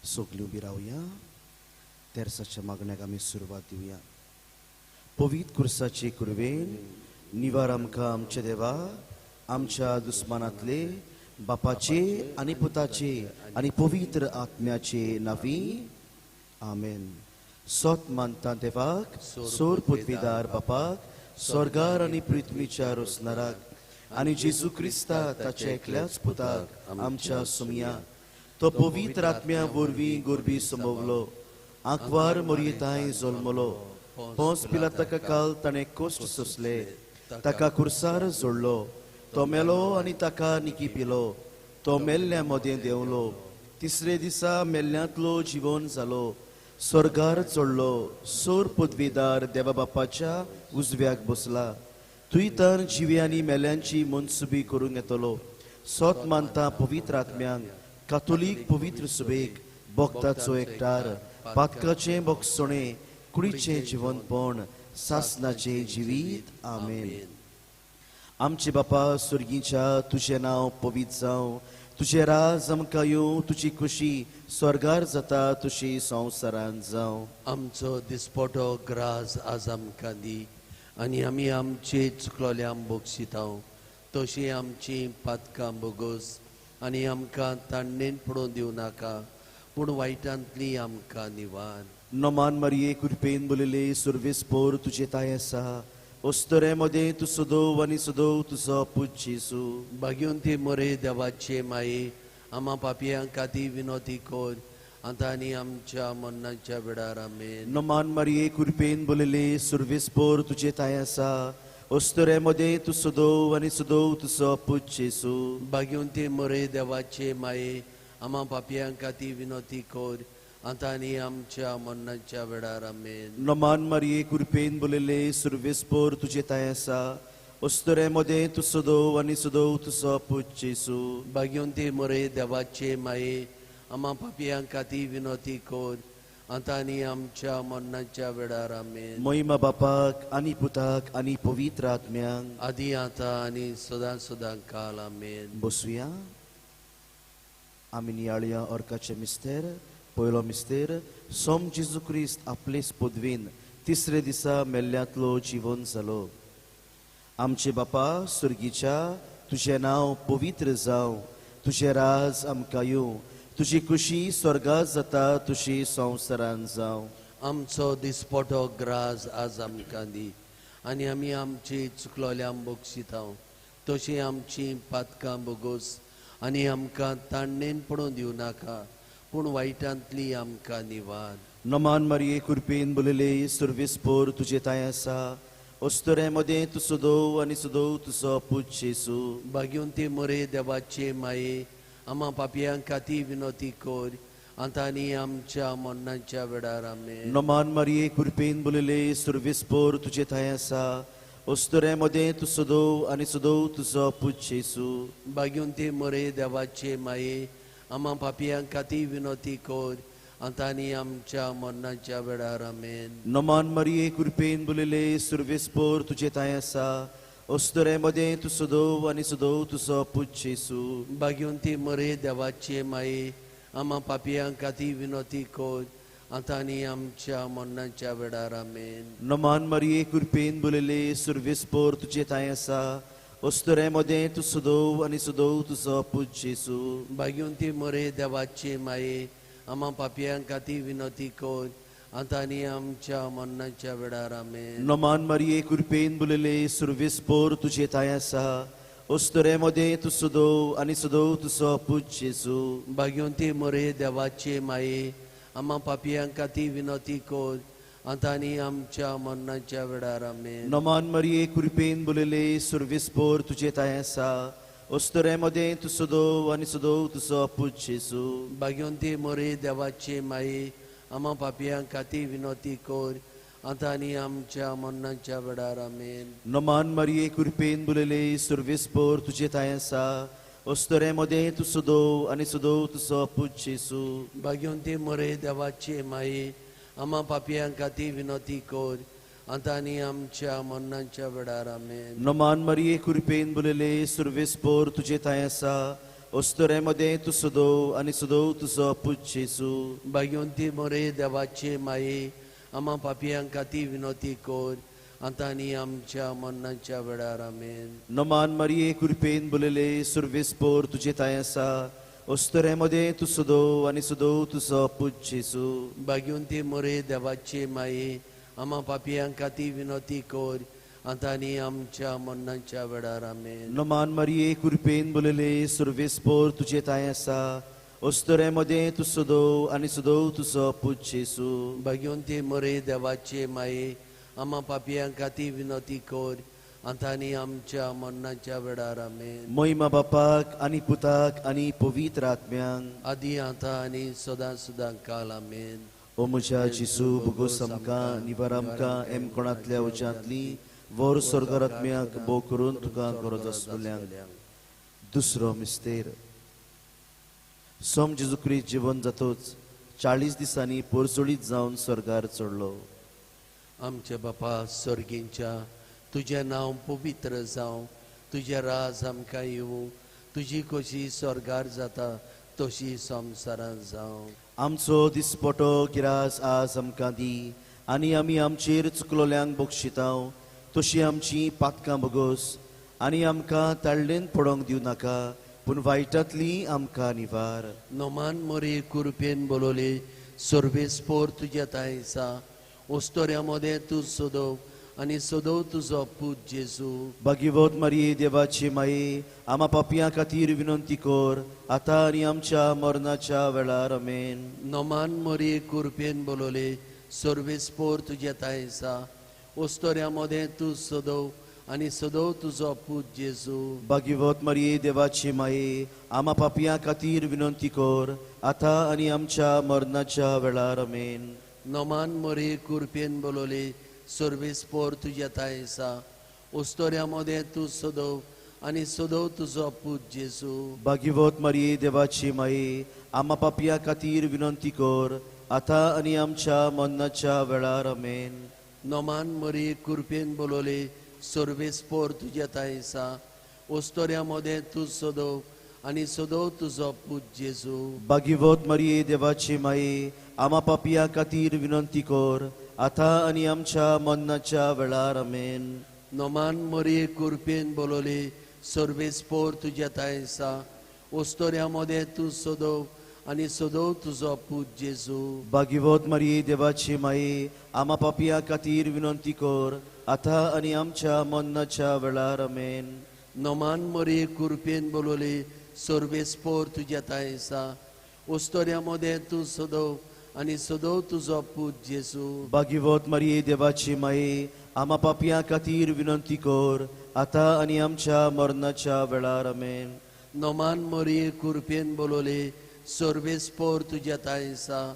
सगळीं उबी रावया. तेर्साच्या मागण्याक आमी सुरवात दिवया. पवित्र कुर्साचे कुरवेन निवार आमकां आमच्या देवा आमच्या दुस्मानांतले बापाचे आनी पुताचे आनी पवित्र आत्म्याचे नांवी आमेन. सोत मानता देवाक, सोर पृथ्वीदार बापाक, स्वर्गार आनी पृथ्वीच्या रोसनाराक, आनी जेजू क्रिस्ता ताच्या एकल्याच पुताक आमच्या सुमया, तो पवित्र आत्म्या वरवीं गोरबी संभवलो, आंकवार मोरयेताय जल्मलो, पोंस पिलाताका काल ताणें कश्ट सोंसले, ताका कुर्सार जोडलो, तो मेलो आनी ताका निकी पिलो, तो मेल्ल्या मदें देंवलो, तिसरे दिसा मेल्ल्यांतलो जिवन जालो, स्वर्गार चडलो, सोर पदवीदार देवा बापाच्या उजव्याक बसला, थंय तर जिव्यांनी मेल्यांची मनसुबी करूंक येतलो. सोत मानता पवित्र आत्म्यांक, कातोलीक पवित्र सुबेक, भक्ताचो एकटार, पातकाचें बोगसणें, कुडीचें जिवनपण, सासनाचें जिवीत. आमेन. आमचे बापा सुर्गीच्या, तुजें नांव पवित्र जावं, तुजें राज आमकां येवं, तुजी खुशी स्वर्गार जाता तुशी संवसारांत जावं. आमचो दिसपटो ग्रास आज आमकां दी आनी आमी आमचे चुकलोल्यांक बक्षितांव तशी आमची पातकां बोगोस आनी आमकां ताणणेन पडोवन दिवं नाका पूण वायटांतली आमकां निवार. नमान मारये, कृपेन बोलिले, सुर्वेस पोर तुजे ताय आसा, अस्तरे मदें तूं सदोव आनी सदोव तुजो पूत जेजू. भाग्यवंती मोरे देवाचे माये, आमा पापयांक खातीर विनोती कर आतां आनी आमच्या मरणाच्या वेळार. आमेन. नमान मारये, कृपेन बोलिले, सुर्वेस पोर तुजे ताय आसा, अस्तरे मदें तूं सदोव आनी सदोव तुजो पूत जेजू. भाग्यवंती मोरे देवाचे माये, आमा पापयांक खातीर विनोती कर आतां आनी आमच्या मरणाच्या वेळार. आमेन. नमान मारये, कृपेन बोलिले, सुर्वेस पोर तुजे ताय आसा, अस्तरे मदें तूं सदोव आनी सदोव तुजो पूत जेजू. भाग्यवंती मोरे देवाचे माये, आमा पापयांक खातीर विनोती कर आतां आनी आमच्या मरणाच्या वेळार. आमेन. महिमा बापाक आनी पुताक आनी पवित्र आत्म्यांक, आदी आतां आनी सदां सदां काल. आमेन. बसुया. आमी नियाळया अर्काचे मिस्तेर. पयलो मिस्तेर, सोम जेजू क्रिस्त आपलेच पदवीन तिसरे दिसा मेल्ल्यांतलो जिवन जालो. आमचे बापा सुर्गीच्या, तुजें नांव पवित्र जावं, तुजें राज आमकां येवं, तुजी खुशी स्वर्गात जाता तुशी संवसारांत जावं. आमचो दिसपटो ग्रास आज आमकां दी आनी आमी आमची चुकलोल्यांक बक्षितांव तशी आमची पातकां बोगोस आनी आमकां ताणणेन पडोवन दिवं नाका पूण वायटांतली आमकां निवार. नमान मारये, कृपेन बोलिले, सुर्वेस पोर तुजे ताय आसा, अस्तरे मदें तूं सदोव आनी सदोव तुजो पूत जेजू. भाग्यवंती मोरे देवाचे माये, आमा पापयांक खातीर विनोती कर आतां आनी आमच्या मरणाच्या वेळार. आमेन. नमान मारये, कृपेन बोलिले, सुर्वेस पोर तुजे ताय आसा, अस्तरे मदें तूं सदोव आनी सदोव तुजो पूत जेजू. भाग्यवंती मोरे देवाचे माये, आमा पापयांक खातीर विनोती कर आतां आनी आमच्या मरणाच्या वेळार. आमेन. नमान मारये, कृपेन बोलिले, सुर्वेस पोर तुजे ताय आसा, अस्तरे मदें तूं सदोव आनी सदोव तुजो पूत जेजू. भाग्यवंती मोरे देवाचे माये, आमा पापयांक खातीर विनोती कर आतां आनी आमच्या मरणाच्या वेळार. आमेन. नमान मारये, कृपेन बोलिले, सुर्वेस पोर तुजे ताय आसा, अस्तरे मदें तूं सदोव आनी सदोव तुजो पूत जेजू. भाग्यवंती मोरे देवाचे माये, आमा पापयांक खातीर विनोती कर आतां आनी आमच्या मरणाच्या वेळार. आमेन. नमान मारये, कृपेन बोलिले, सुर्वेस पोर तुजे ताय आसा, अस्तरे मदें तूं सदोव आनी सदोव तुजो पूत जेजू. भाग्यवंती मोरे देवाचे माये, आमा पापयांक खातीर विनोती कर आतां आनी आमच्या मरणाच्या वेळार. आमेन. नमान मारये, कृपेन बोलिले, सुर्वेस पोर तुजे ताय आसा, अस्तरे मदें तूं सदोव आनी सदोव तुजो पूत जेजू. भाग्यवंती मोरे देवाचे माये, आमा पापयांक खातीर विनोती कर आतां आनी आमच्या मरणाच्या वेळार. आमेन. नमान मारये, कृपेन बोलिले, सुर्वेस पोर तुजे ताय आसा, अस्तरे मदें तूं सदोव आनी सदोव तुजो पूत जेजू. भाग्यवंती मोरे देवाचे माये, आमा पापयांक खातीर विनोती कर आतां आनी आमच्या मरणाच्या वेळार. आमेन. नमान मारये, कृपेन बोलिले, सुर्वेस पोर तुजे ताय आसा, अस्तुरे मदें तूं सदोव आनी सदोव तुजो पूत जेजू. भाग्यवंती मोरे देवाचे माये, आमा पापयांक खातीर विनवती कर आतां आनी आमच्या मरणाच्या वेळार. आमेन. नमान मारिये, कृपेन बोलले, सुर्वेस्पोर तुजे ताय आसा, अस्तुरे मदें तूं सदोव आनी सदोव तुजो पूत जेजू. भाग्यवंती मोरे देवाचे माये, आमा पापयांक खातीर विनवती कर आतां आनी आमच्या मरणाच्या वेळार. आमेन. नमान मारिये, कृपेन बोलले, सुर्वेस्पोर तुजे ताय आसा, अस्तुरे मदें तूं सदोव आनी सदोव तुजो पूत जेजू. भाग्यवंती मोरे देवाचे माये, आमा पापयांक खातीर विनवती कर आतां आनी आमच्या मरणाच्या वेळार. आमेन. महिमा बापाक आनी पुताक आनी पवित्र आत्म्यांक, आदी आतां आनी सदां सदां काल. आमेन. ओ म्हज्या जेजू, भोगोस आमकां, निवार आमकां एम कोणांतल्या उज्यांतली, वर स्वर्गार आत्म्याक भोव करून तुका गरज आसतल्यांक. दुसरो मिस्तेर. सोम जेजू क्रिस्त जिवन जातोच 40 दिसांनी पोरजोळीत जावन स्वर्गार चडलो. आमच्या बापा सर्गींच्या, तुजें नांव पवित्र जावं, तुजें राज आमकां येवं, तुजी कशी स्वर्गार जाता तशी संवसारांत जावं. आमचो दिसपटो गिरास आज आमकां दी आनी आमी आमचेर चुकलोल्यांक बक्षितांव तशी आमची पातकां भोगोस आनी आमकां ताळ्ळेन पडोंक दिवं नाका, पूण वायटांतली आमकां निवार. नोमान मोरी कुरपेन बोलवली, सर्वेस्पोर तुज्या तांयसा, ओस्तोऱ्या मदें तूं सदोव आनी सदोव तुजो पूत जेजू. भाग्यवत मारिये देवाची माये, आमा पापयां खातीर विनंती कर आतां आनी आमच्या मरणाच्या वेळार. आमेन. नोमान मोरी कुरपेन बोलवली, सर्वेस्पोर तुज्या तांयसा, ओस्तोऱ्या मदें तूं सदोव आनी सदोव तुजो पूत जेजू. भाग्यवत मारिये देवाची माये, आमा पापयां खातीर विनंती कर आतां आनी आमच्या मरणाच्या वेळार. आमेन. नोमान मोरी कुरपेन बोलवली, सर्वेस्पोर तुज्या तांयसा, ओस्तोऱ्या मदें तूं सदोव आनी सदोव तुजो पूत जेजू. भाग्यवत मारिये देवाची माये, आमा पापयां खातीर विनंती कर आतां आनी आमच्या मरणाच्या वेळार. आमेन. नोमान मोरी कुरपेन बोलवली, सर्वेस्पोर तुज्या तांयसा, ओस्तोऱ्या मदें तूं सदोव आनी सदोव तुजो पूत जेजू. भाग्यवत मारिये देवाची माये, आमा पापयां खातीर विनंती कर आतां आनी आमच्या मरणाच्या वेळार. आमेन. नोमान मोरी कुरपेन बोलवली, सर्वेस्पोर तुज्या तांयसा, ओस्तोऱ्या मदें तूं सदोव आनी सदोव तुजो पूत जेजू. भाग्यवत मारिये देवाची माये, आमा पापयां खातीर विनंती कर आतां आनी आमच्या मरणाच्या वेळार. आमेन. नोमान मोरी कुरपेन बोलवली, सर्वेस्पोर तुज्या तांयसा, ओस्तोऱ्या मदें तूं सदोव आनी सदोव तुजो पूत जेजू. भाग्यवत मारिये देवाची माये, आमा पापयां खातीर विनंती कर आतां आनी आमच्या मरणाच्या वेळार. आमेन. नोमान मोरी कुरपेन बोलवली, सर्वेस्पोर तुज्या तांयसा,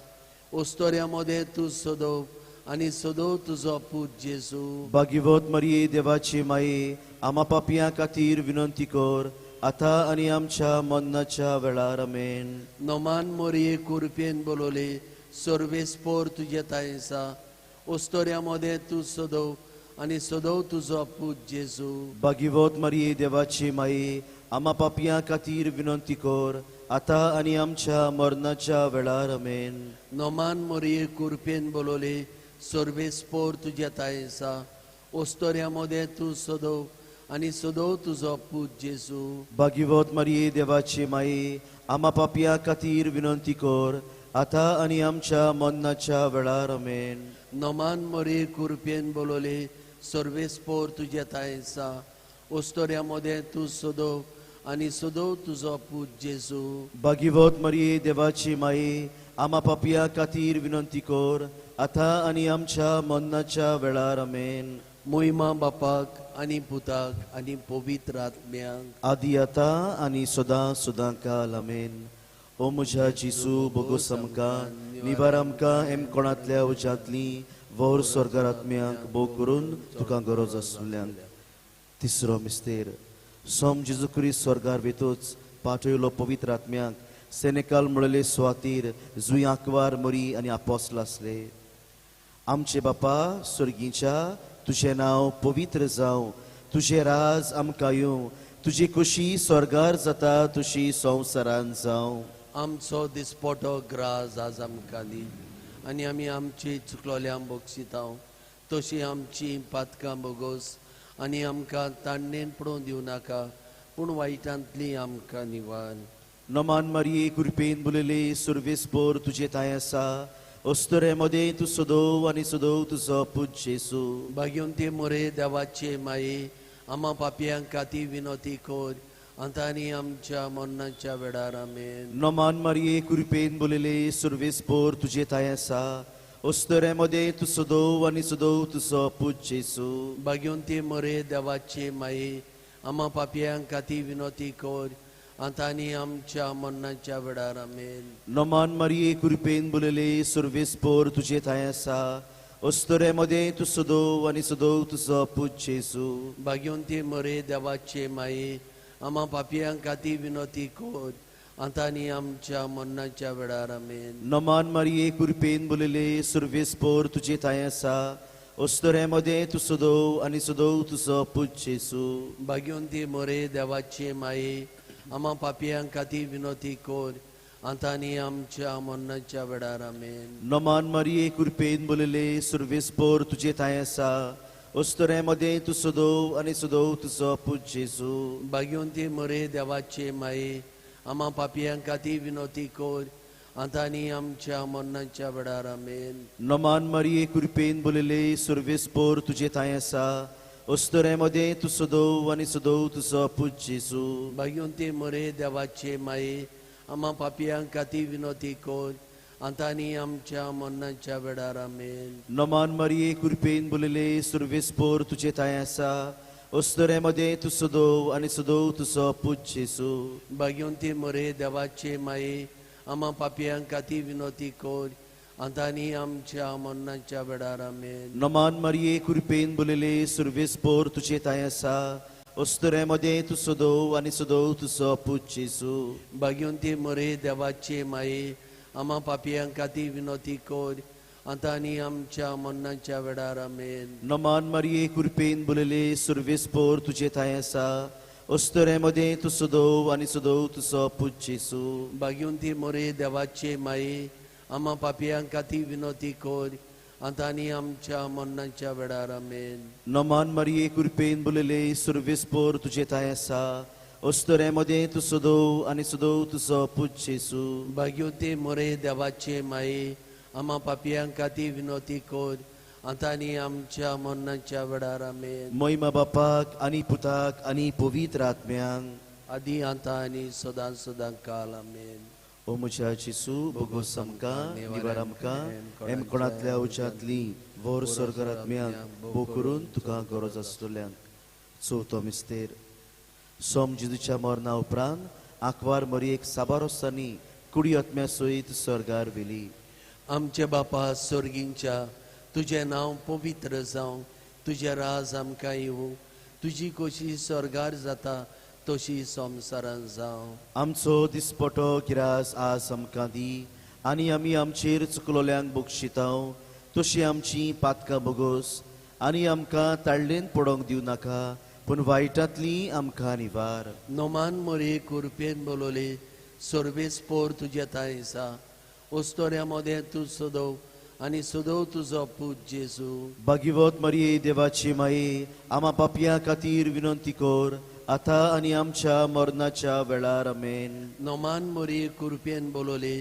ओस्तोऱ्या मदें तूं सदोव आनी सदोव तुजो पूत जेजू. भाग्यवत मारिये देवाची माये, आमा पापयां खातीर विनंती कर आतां आनी आमच्या मरणाच्या वेळार. आमेन. नोमान मोरी कुरपेन बोलवली, सर्वेस्पोर तुज्या तांयसा, ओस्तोऱ्या मदें तूं सदोव आनी सदोव तुजो पूत जेजू. भाग्यवत मारिये देवाची माये, आमा पापयां खातीर विनंती कर आतां आनी आमच्या मरणाच्या वेळार. आमेन. नोमान मोरी कुरपेन बोलवली, सर्वेस्पोर तुज्या तांयसा, ओस्तोऱ्या मदें तूं सदोव आनी सदोव तुजो पूत जेजू. भाग्यवत मारिये देवाची माये, आमा पापयां खातीर विनंती कर आतां आनी आमच्या मरणाच्या वेळार. आमेन. नोमान मोरी कुरपेन बोलवली, सर्वेस्पोर तुज्या तांयसा, ओस्तोऱ्या मदें तूं सदोव आनी सदोव तुजो पूत जेजू. भाग्यवत मारिये देवाची माये, आमा पापयां खातीर विनंती कर आतां आनी आमच्या मरणाच्या वेळार. आमेन. मोहिमा बापाक आनी पुताक आनी पवित्र आत्म्याक, आदी आतां आनी सदां सदां काल. आमेन. ओ म्हज्या जेजू, भोगोस आमकां, निवार आमकां एम कोणांतल्या उज्यांतली, वर स्वर्गार आत्म्यांक भोव करून तुका गरज आसल्यांक. तिसरो मिस्तेर. सोम जेजू क्रिस्त स्वर्गार वेतोच पाठयलो पवित्र आत्म्यांक सेनेकाल म्हणले सुवातीर जुंय आंकवार मरी आनी आपोसल आसले. आमचे बापा स्वर्गीच्या, तुजें नांव पवित्र जावं, तुजें राज आमकां येवं, तुजी खुशी स्वर्गार जाता तुशी संवसारान जावं. आमचो दिसपटो ग्रास आज आमकां दी आनी आमी आमची चुकलोल्यांक बक्षिता तशी आमची पातकां बोगोस आनी आमकां ताणणेन पडोवन दिवं नाका पूण वायटांतली आमकां निवार. नमान मारये कृपेन बुलले सुर्वेस पोर तुजे थांय आसा अस्तुरे मदें तूं सदोव आनी सदोव तुजो पूत जेजू. भाग्यवंती मोरे देवाचे माये आमा पापयांक खातीर विनोती कर आतां आनी आमच्या मरणाच्या वेळार. आमेन. नमान मारये कृपेन बुलले सुर्वेस पोर तुजे थांय आसा अस्तुरे मदें तूं सदोव आनी सदोव तुजो पूत जेजू. भाग्यवंती मोरे देवाचे माये आमा पापयांक खातीर विनोती कर आतां आनी आमच्या मरणाच्या वेळार. आमेन. नमान मारये कृपेन बुलले सुर्वेस पोर तुजे थांय आसा अस्तुरे मदें तूं सदोव आनी सदोव तुजो पूत जेजू. भाग्यवंती मोरे देवाचे माये आमा पापयांक खातीर विनोती कर आतां आनी आमच्या मरणाच्या वेळार. आमेन. नमान मारये कृपेन बुलले सुर्वेस पोर तुजे थांय आसा अस्तुरे मदें तूं सदोव आनी सदोव तुजो पूत जेजू. भाग्यवंती मोरे देवाचे माये आमा पापयांक खातीर विनोती कर आतां आनी आमच्या मरणाच्या वेळार. आमेन. नमान मारये कृपेन बुलले सुर्वेस पोर तुजे थांय आसा अस्तुरे मदें तूं सदोव आनी सदोव तुजो पूत जेजू. भाग्यवंती मोरे देवाचे माये आमा पापयांक खातीर विनोती कर आतां आनी आमच्या मरणाच्या वेळार. आमेन. नमान मारये कृपेन बुलले सुर्वेस पोर तुजे थांय आसा अस्तुरे मदें तूं सदोव आनी सदोव तुजो पूत जेजू. भाग्यवंती मोरे देवाचे माये आमा पापयांक खातीर विनोती कर आतां आनी आमच्या मरणाच्या वेळार. आमेन. नमान मारये कृपेन बुलले सुर्वेस पोर तुजे थांय आसा अस्तुरे मदें तूं सदोव आनी सदोव तुजो पूत जेजू. भाग्यवंती मोरे देवाचे माये आमा पापयांक खातीर विनोती कर आतां आनी आमच्या मरणाच्या वेळार. आमेन. नमान मारये कृपेन बुलले सुर्वेस पोर तुजे थांय आसा अस्तुरे मदें तूं सदोव आनी सदोव तुजो पूत जेजू. भाग्यवंती मोरे देवाचे माये आमा पापयांक खातीर विनोती कर आतां आनी आमच्या मरणाच्या वेळार. आमेन. नमान मारये कृपेन बुलले सुर्वेस पोर तुजे थांय आसा अस्तुरे मदें तूं सदोव आनी सदोव तुजो पूत जेजू. भाग्यवंती मोरे देवाचे माये आमा पापयांक खातीर विनोती कर आतां आनी आमच्या मरणाच्या वेळार. आमेन. नमान मारये कृपेन बुलले सुर्वेस पोर तुजे थांय आसा अस्तुरे मदें तूं सदोव आनी सदोव तुजो पूत जेजू. भाग्यवंती मोरे देवाचे माये आमा पापयांक खातीर विनोती कर आतां आनी आमच्या मरणाच्या वेळार. आमेन. महिमा बापाक आनी पुताक आनी पवित्र आत्म्यांक आदी आतां आनी सदां सदां काल. आमेन. ओ म्हज्या जेजू बोगोस आमकां निवार आमकां एमकोणांतल्या उज्यांतली व्हर स्वर्गार आत्म्यांक भोव करून तुका गरज आसतल्यांक. चवथो मिस्तेर. सोम जेजूच्या मरणा उपरांत आंकवार मरयेक साबार वर्सांनी कुडी आत्म्या सयत स्वर्गार व्हेली. आमचे बापा स्वर्गींच्या तुजें नांव पवित्र जावं तुजें राज आमकां येवं तुजी कोशी स्वर्गार जाता तशी संवसारान जावं. आमचो दिसपटो गिरास आज आमकां दी आनी आमी आमचेर चुकलोल्यांक बक्षितांव तशी आमची पातकां बोगोस आनी आमकां ताळ्ळेन पडोंक दिवं नाका पूण वायटांतली आमकां निवार. नोमान मोरे कुरपेन बोलवले सर्वेस पोर तुजे थांय आसा अस्तोऱ्या मदें तूं सदोव आनी सदोव तुजो पूत जेजू. भागीवत मरिये देवाची माये आमा पापया खातीर विनंती कर आतां आनी आमच्या मरणाच्या वेळार. आमेन. नोमान मोरे कुरपेन बोलवले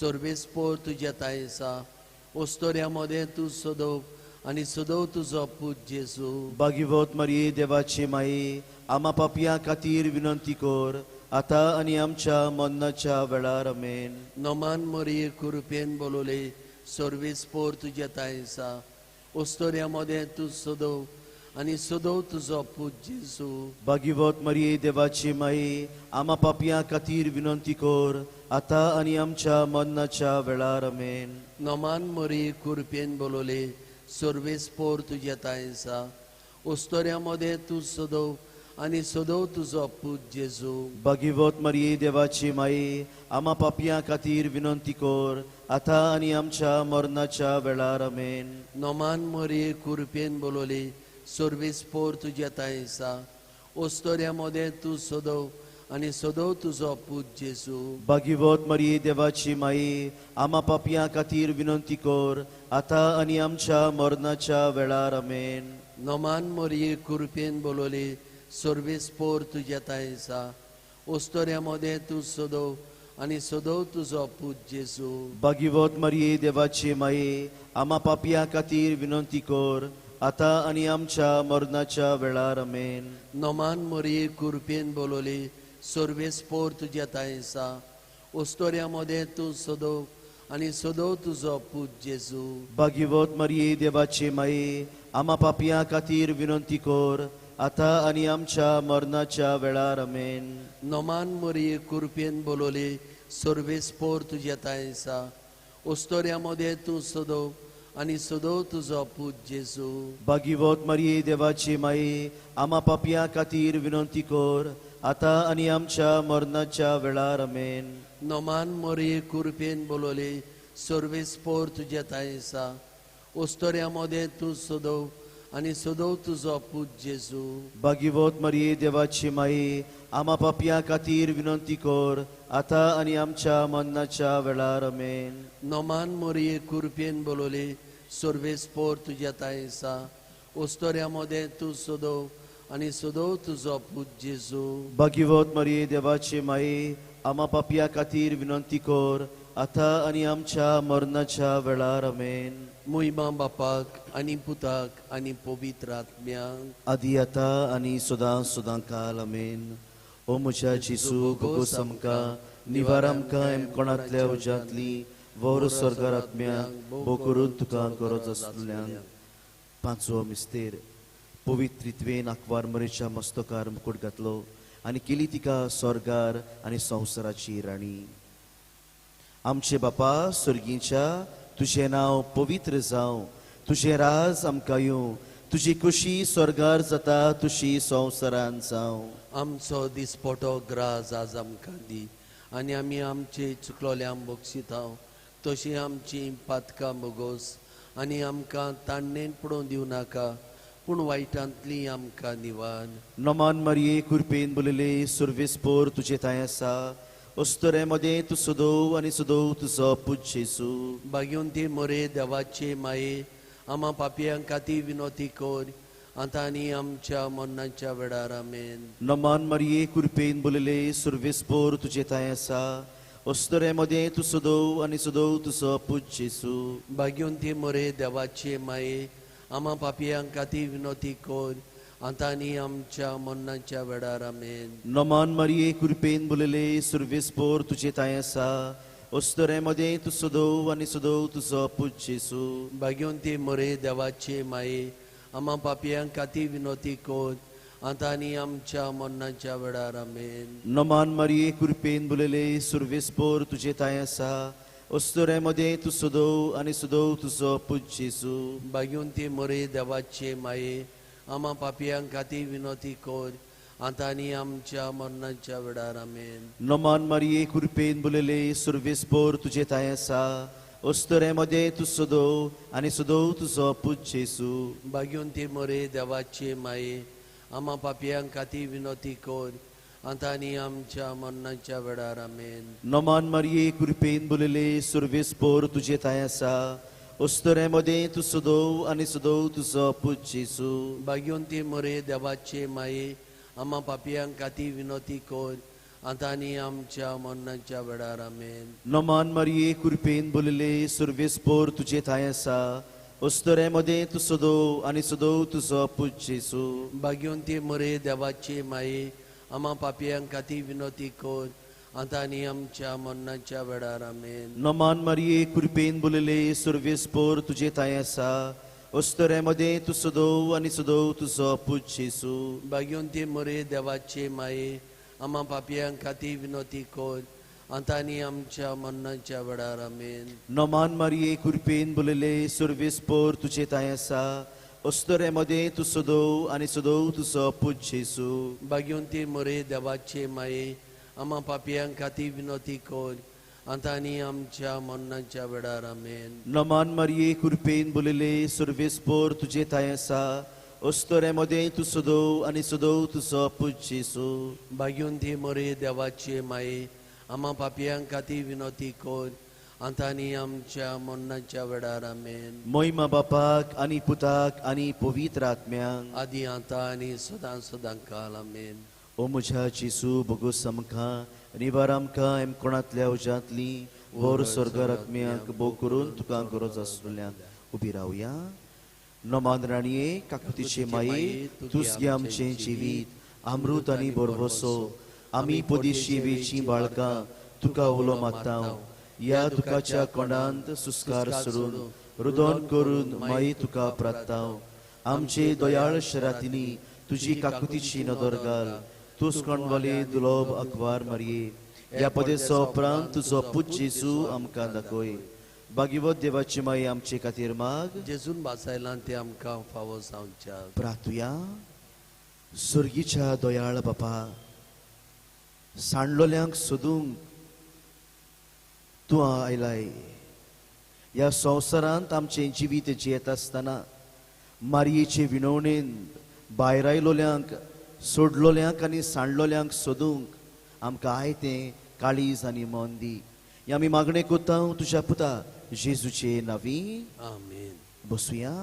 सर्वेस पोर तुज्या थांय आसा अस्तोऱ्या मदें तूं सदोव आनी सदोव तुजो पूत जेजू. भागीवत मरिये देवाची माये आमा पापया खातीर विनंती कर आतां आनी आमच्या मरणाच्या वेळार. आमेन. नोमान मोरये कुरपेन बोलवले सर्वेस पोर तुज्या थांय आसा अस्तोऱ्या मदें तूं सदोव आनी सदोव तुजो पूत जेजू. भागीवत मरिये देवाची माये आमा पापया खातीर विनंती कर आतां आनी आमच्या मरणाच्या वेळार. आमेन. नोमान मोरये कुरपेन बोलवले सर्वेस पोर तुज्या थांय आसा अस्तोऱ्या मदें तूं सदोव आनी सदोव तुजो पूत जेजू. भागीवत मरिये देवाची माये आमा पापया खातीर विनंती कर आतां आनी आमच्या मरणाच्या वेळार. आमेन. नोमान मोरये कुरपेन बोलवले सर्वेस पोर तुज्या थांय आसा ओस्तोऱ्या मोदें तूं सदव आनी सदव तुजो पूत जेजू. भाग्यवत मरिये देवाची माई, आमा पापयां खातीर विनंती कर आतां आनी आमच्या मरणाच्या वेळार. आमेन. नमान मरिये कृपेन बोलवली सर्वेस्पोर तुज्या थांय आसा. ओस्तोऱ्या मोदें तूं सदव आनी सदव तुजो पूत जेजू. भाग्यवत मरिये देवाची माई, आमा पापयां खातीर विनंती कर आतां आनी आमच्या मरणाच्या वेळार. आमेन. नमान मरिये कृपेन बोलवली सर्वेस्पोर तुज्या थांय आसा. ओस्तोऱ्या मोदें तूं सदव आनी सदव तुजो पूत जेजू. भाग्यवत मरिये देवाची माई, आमा पापयां खातीर विनंती कर आतां आनी आमच्या मरणाच्या वेळार. आमेन. नमान मरिये कृपेन बोलवली सर्वेस्पोर तुज्या थांय आसा. ओस्तोऱ्या मोदें तूं सदव आनी सदव तुजो पूत जेजू. भाग्यवत मरिये देवाची माई, आमा पापयां खातीर विनंती कर आतां आनी आमच्या मरणाच्या वेळार. आमेन. नमान मरिये कृपेन बोलवली सर्वेस्पोर तुज्या थांय आसा. ओस्तोऱ्या मोदें तूं सदव आनी सदव तुजो पूत जेजू. भाग्यवत मरिये देवाची माई, आमा पापयां खातीर विनंती कर आतां आनी आमच्या मरणाच्या वेळार. आमेन. नमान मरिये कृपेन बोलवली सर्वेस्पोर तुज्या थांय आसा. ओस्तोऱ्या मोदें तूं सदव आनी सदव तुजो पूत जेजू. भाग्यवत मरिये देवाची माई, आमा पापयां खातीर विनंती कर आतां आनी आमच्या मरणाच्या वेळार. आमेन. मोहिमा बापाक आनी पुताक आनी पवित्र आत्म्याक, आदी आतां आनी सदां सदां काल. आमेन. ओ म्हज्या जेजू, भोगोस आमकां, निवार आमकां कोणांतल्या उज्यांतली, व्हर स्वर्गार आत्म्याक, भोव करून तुका गरज आसतल्यांक. पांचवो मिस्तेर. पवित्रित्वेन आंकवार मरेच्या मस्तकार मुकूट घातलो आनी केली तिका स्वर्गार आनी संवसाराची राणी. आमचे बापा स्वर्गीच्या, तुजें नांव पवित्र जावं, तुजें राज आमकां येवं, तुजी खुशी स्वर्गार जाता तुशी संवसारान जावं. आमचो दिसपटो ग्रास आज आमकां दी आनी आमी आमचे चुकलोल्यांक बक्षिता तशी आमची पातकां बोगोस आनी आमकां ताणणेन पडोवन दिवं नाका पूण वायटांतली आमकां निवार. नमान मरिये कृपेन बोलले सुर्वेस्पोर तुजे थांय आसा. अस्तुरे मदें तूं सदोव आनी सदोव तुजो पूत जेजू. भाग्यवंती मोरे देवाचे माये, आमा पापयांक खातीर विनोती कर आतां आनी आमच्या मरणाच्या वेळार. आमेन. नमान मरिये कृपेन बोलले सुर्वेस्पोर तुजे थांय आसा. अस्तुरे मदें तूं सदोव आनी सदोव तुजो पूत जेजू. भाग्यवंती मोरे देवाचे माये, आमा पापयांक खातीर विनोती कर आतां आनी आमच्या मरणाच्या वेळार. आमेन. नमान मरिये कृपेन बोलले सुर्वेस्पोर तुजे थांय आसा. अस्तुरे मदें तूं सदोव आनी सदोव तुजो पूत जेजू. भाग्यवंती मोरे देवाचे माये, आमा पापयांक खातीर विनोती कर आतां आनी आमच्या मरणाच्या वेळार. आमेन. नमान मरिये कृपेन बोलले सुर्वेस्पोर तुजे थांय आसा. अस्तुरे मदें तूं सदोव आनी सदोव तुजो पूत जेजू. भाग्यवंती मोरे देवाचे माये, आमा पापयांक खातीर विनोती कर आतां आनी आमच्या मरणाच्या वेळार. आमेन. नमान मरिये कृपेन बोलले सुर्वेस्पोर तुजे थांय आसा. अस्तुरे मदें तूं सदोव आनी सदोव तुजो पूत जेजू. भाग्यवंती मोरे देवाचे माये, आमा पापयांक खातीर विनोती कर आतां आनी आमच्या मरणाच्या वेळार. आमेन. नमान मरिये कृपेन बोलले सुर्वेस्पोर तुजे थांय आसा. अस्तुरे मदें तूं सदोव आनी सदोव तुजो पूत जेजू. भाग्यवंती मोरे देवाचे माये, आमा पापयांक खातीर विनोती कर आतां आनी आमच्या मरणाच्या वेळार. आमेन. नमान मरिये कृपेन बोलले सुर्वेस्पोर तुजे थांय आसा. अस्तुरे मदें तूं सदोव आनी सदोव तुजो पूत जेजू. भाग्यवंती मोरे देवाचे माये, आमा पापयांक खातीर विनोती कर आतां आनी आमच्या मरणाच्या वेळार. आमेन. नमान मरिये कृपेन बोलले सुर्वेस्पोर तुजे थांय आसा. अस्तुरे मदें तूं सदोव आनी सदोव तुजो पूत जेजू. भाग्यवंती मोरे देवाचे माये, आमा पापयांक खातीर विनोती कर आतां आनी आमच्या मरणाच्या वेळार. आमेन. नमान मरिये कृपेन बोलले सुर्वेस्पोर तुजे थांय आसा. अस्तुरे मदें तूं सदोव आनी सदोव तुजो पूत जेजू. भाग्यवंती मोरे देवाचे माये, आमा पापयांक खातीर विनोती कर आतां आनी आमच्या मरणाच्या वेळार. आमेन. नमान मरिये कृपेन बोलले सुर्वेस्पोर तुजे थांय आसा. अस्तोरे मदें तूं सदोव आनी सदोव तुजो पूत जेजू. भाग्योन ती मरे देवाचे माये, आमा पापयांक खातीर विनोती कर आतां आनी आमच्या मरणाच्या वेळार. आमेन. मोहिमा बापाक आनी पुताक आनी पवित्र आत्म्यांक, आदी आतां आनी सदां सदां काल. आमेन. ओ म्हज्या जेजू, भोगोस आमकां, निवार आमकां एमकोणांतल्या उज्यांतली व्हर स्वर्गार आत्म्यांक, भोग करून तुका गरज आसलेल्यांक. उबी रावया. नमान राणये, काकुतीचे माये, तूंच गे आमचें जिवीत, अमृत आनी बरवसो. आमी पदेशी वेचीं बाळकां तुका उलो मारता. ह्या दुखाच्या कोणांत सुस्कार सोडून रुदन करून माये तुका प्रार्थना. आमचे दयाळ शरातींनी तुजी काकुतीची नदर घाल. तूं कोणवाले दुलोब अखबार मारये. ह्या पदेसो उपरांत तुजो पूत जेजू आमकां दाखय. भाग्यवत देवाची माई, आमचे खातीर माग. जेजून वाचायलां तें आमकां फावो जावच्या. प्रार्थुया. स्वर्गीच्या दयाळ बापा, सांडलोल्यांक सोदूंक तूं आयलाय. ह्या संवसारांत आमचें जिवीत जियेत आसतना मारयेचे विनवणेन भायर आयलोल्यांक, सोडलोल्यांक आनी सांडलोल्यांक सोदूंक आमकां आयतें काळीज आनी मन दी. हें आमी मागणें करता तुज्या पुता जेजूचे नांवी. आमेन. बसुया.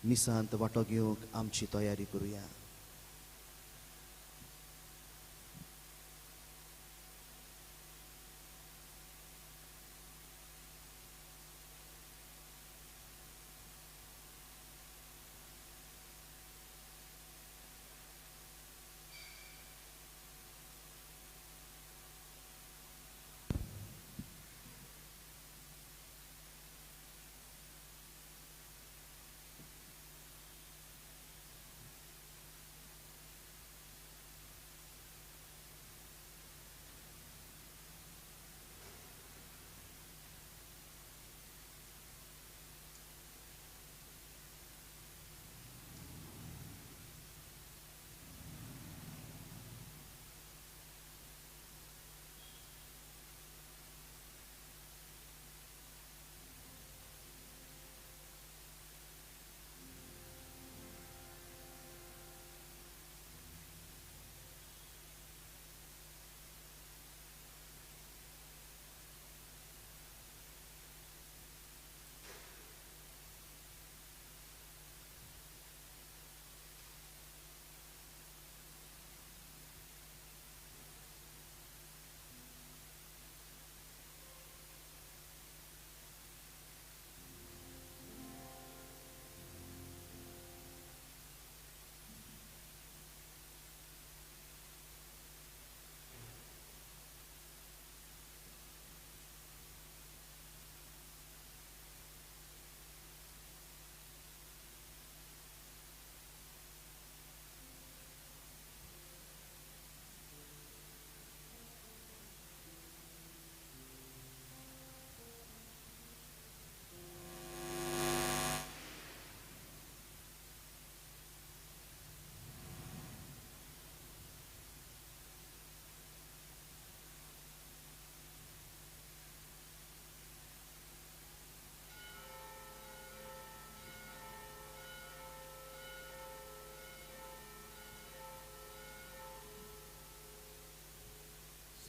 मिसांत वांटो घेवंक आमची तयारी करुया.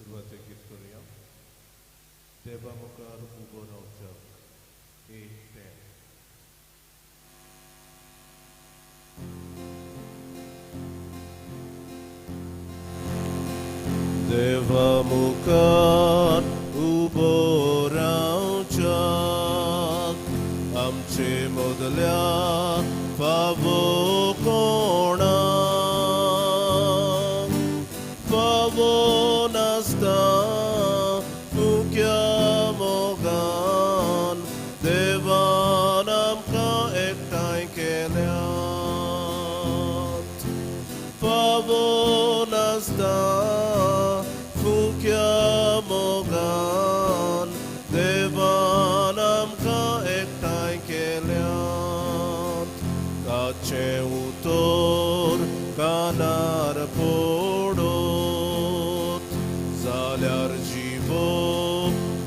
सुरवातेक गीत करुया. देवा मुखार उबो रावच्याक एक तें. देवा मुखार उबो रावच्याक आमचे मदल्या फावो कोणाक, फावो नासता तुक्या मोगान देवान आमकां एकठांय केल्यात. फावो नासता फुक्या मोगान देवान आमकां एकठांय केल्यात. ताचें उतर कानार पडत जाल्यार जिवो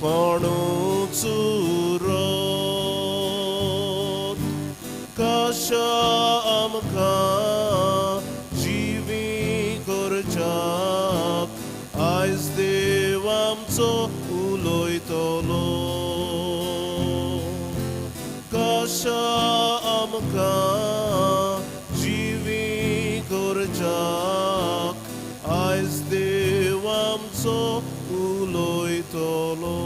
कोणूच उरत. काशा उलयतलो कशा आमकां जिवी करच्याक आयज देव आमचो उलयतलो.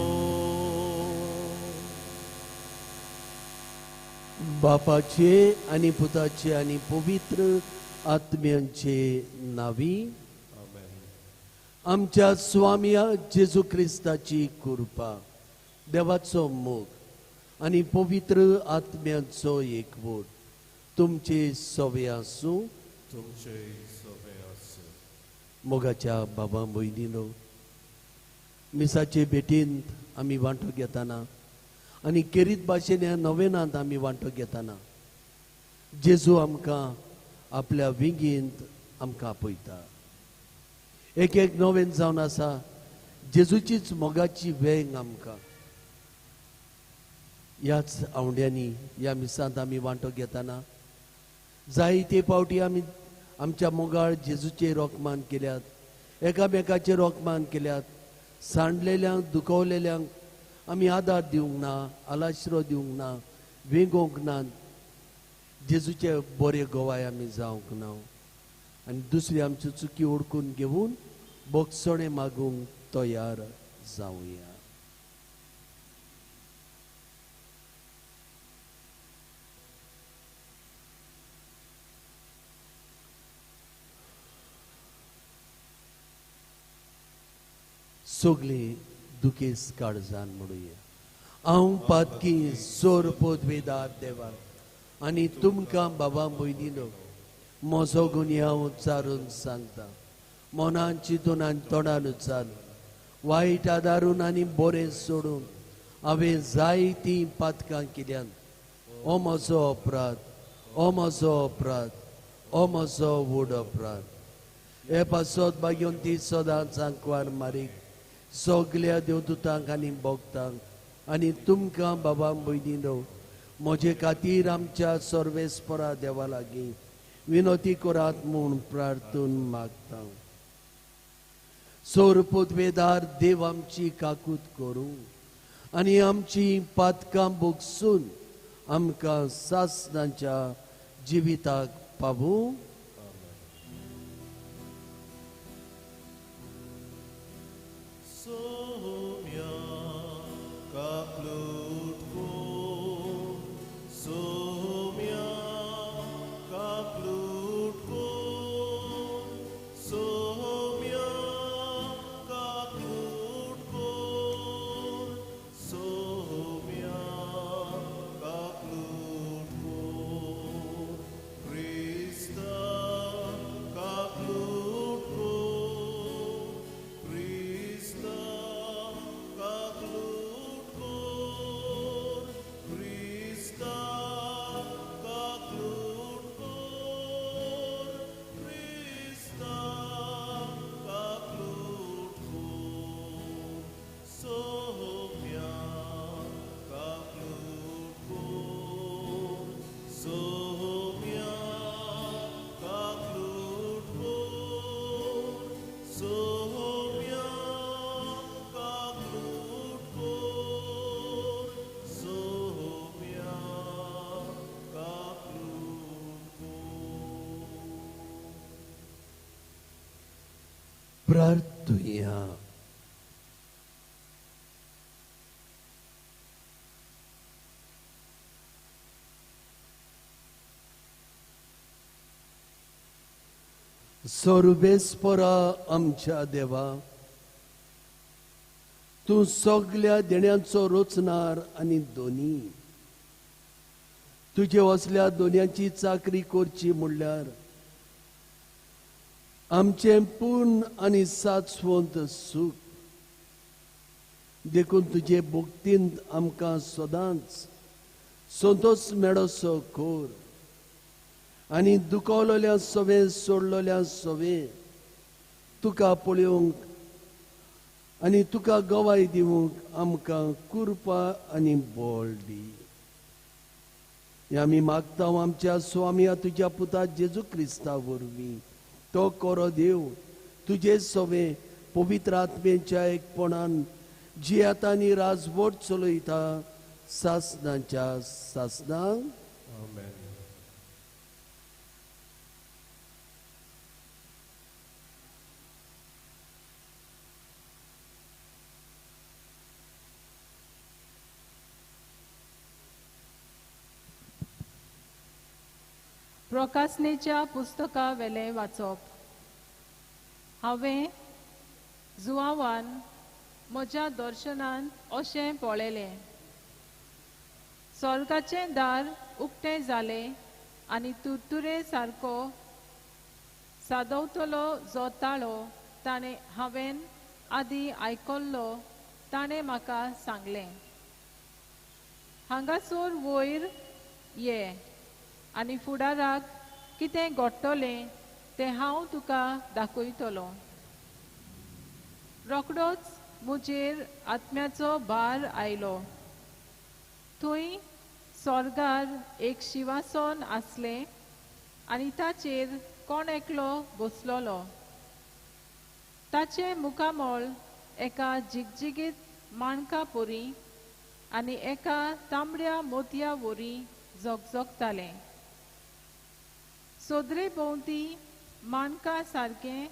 बापाचे आनी पुताचे आनी पवित्र आत्म्यांचे नावी आमच्या स्वाम्या जेजू क्रिस्ताची कृपा, देवाचो मोग आनी पवित्र आत्म्यांचो एकवट तुमचे सवे आसूं. तुमचे सवे आसूं. मोगाच्या बाबा भयणीनो, मिसाचे भेटींत आमी वांटो घेतना आनी केरीत भाशेन ह्या नवेनांत आमी वांटो घेतना जेजू आमकां आपल्या विंगींत आमकां आपयता. एक एक नवेन जावन आसा जेजूचीच मोगाची वेंग आमकां. ह्याच आंवड्यांनी ह्या मिसांत आमी वांटो घेतना जायते पावटी आमी आमच्या मोगाळ जेजूचे रोखमान केल्यात, एकामेकाचे रोखमान केल्यात. सांडलेल्यांक दुखवलेल्यांक आमी आदार दिवंक ना, आलाशिरो दिवंक ना, वेंगोवंक ना. जेजूचे बरे गवाय आमी जावंक ना आनी दुसरी आमच्यो चुकी ओडकून घेवन बोगसणें मागूंक तयार जावया. सगळीं दुखेस काळजान म्हणुया, हांव पातकी सोर पदवेदार देवा आनी तुमकां बाबा भयणीनो म्हजो गुन्यांव उच्चारून सांगता. मनान चिंतून आनी तोंडान उच्चारून, वायट आदारून आनी बरें सोडून हांवें जायतीं पातकां केल्यांत. हो म्हजो अपराध, हो म्हजो अपराध, हो म्हजो व्हड अपराध. हे पासत भाग्यवंती सदांच आंकवार मारीक सगल्या देवदूतांक आनी भक्तांक आनी तुमकां बाबा भयणीनो म्हजे खातीर आमच्या सर्वेस्परा देवा लागीं विनोती करात म्हूण प्रार्थून मागता. सोर पदवेदार देव आमची काकूत करूं आनी आमची पातकां भोगसून आमकां सासणाच्या जिविताक पावूं. प्रार्थुया. सर्वेस्परा आमच्या देवा, तूं सगल्या देण्यांचो रचणार आनी दोनी. तुजे असल्या दोन्यांची चाकरी करची म्हणल्यार आमचें पूर्ण आनी साचवंत सूख. देखून तुजे भक्तींत आमकां सदांच संतोष मेळोसो कर आनी दुखवलोल्या सवें सोडलोल्या सवें तुका पळोवंक आनी तुका गवाय दिवंक आमकां कृपा आनी बळ दी. आमी मागता आमच्या स्वामया तुज्या पुता जेजू क्रिस्ता वरवीं. तो करो देव तुजे सवें पवित्र आत्मेच्या एकपणान जियात आनी राजवट चलयता सासनाच्या सासनां. आमेन. प्रकासनेच्या पुस्तका वेलें वाचप. हांवें जुवावान म्हज्या दर्शनान अशें पळयलें, स्वर्गाचें दार उक्तें जालें आनी तुरतुरे सारको सादवतलो जो ताळो ताणें हांवें आदीं आयकल्लो ताणें म्हाका सांगलें, हांगासर वयर ये आनी फुडाराक कितें घडटलें तें हांव तुका दाखयतलो. रोखडोच म्हजेर आत्म्याचो भार आयलो. थंय स्वर्गार एक शिवासन आसलें आनी ताचेर कोण एकलो बसलोलो. ताचें मुखामळ एका जिगजिगीत माणका परी आनी एका तांबड्या मोतया वरी झगझगतालें. सोदरे भोंवती माणका सारकें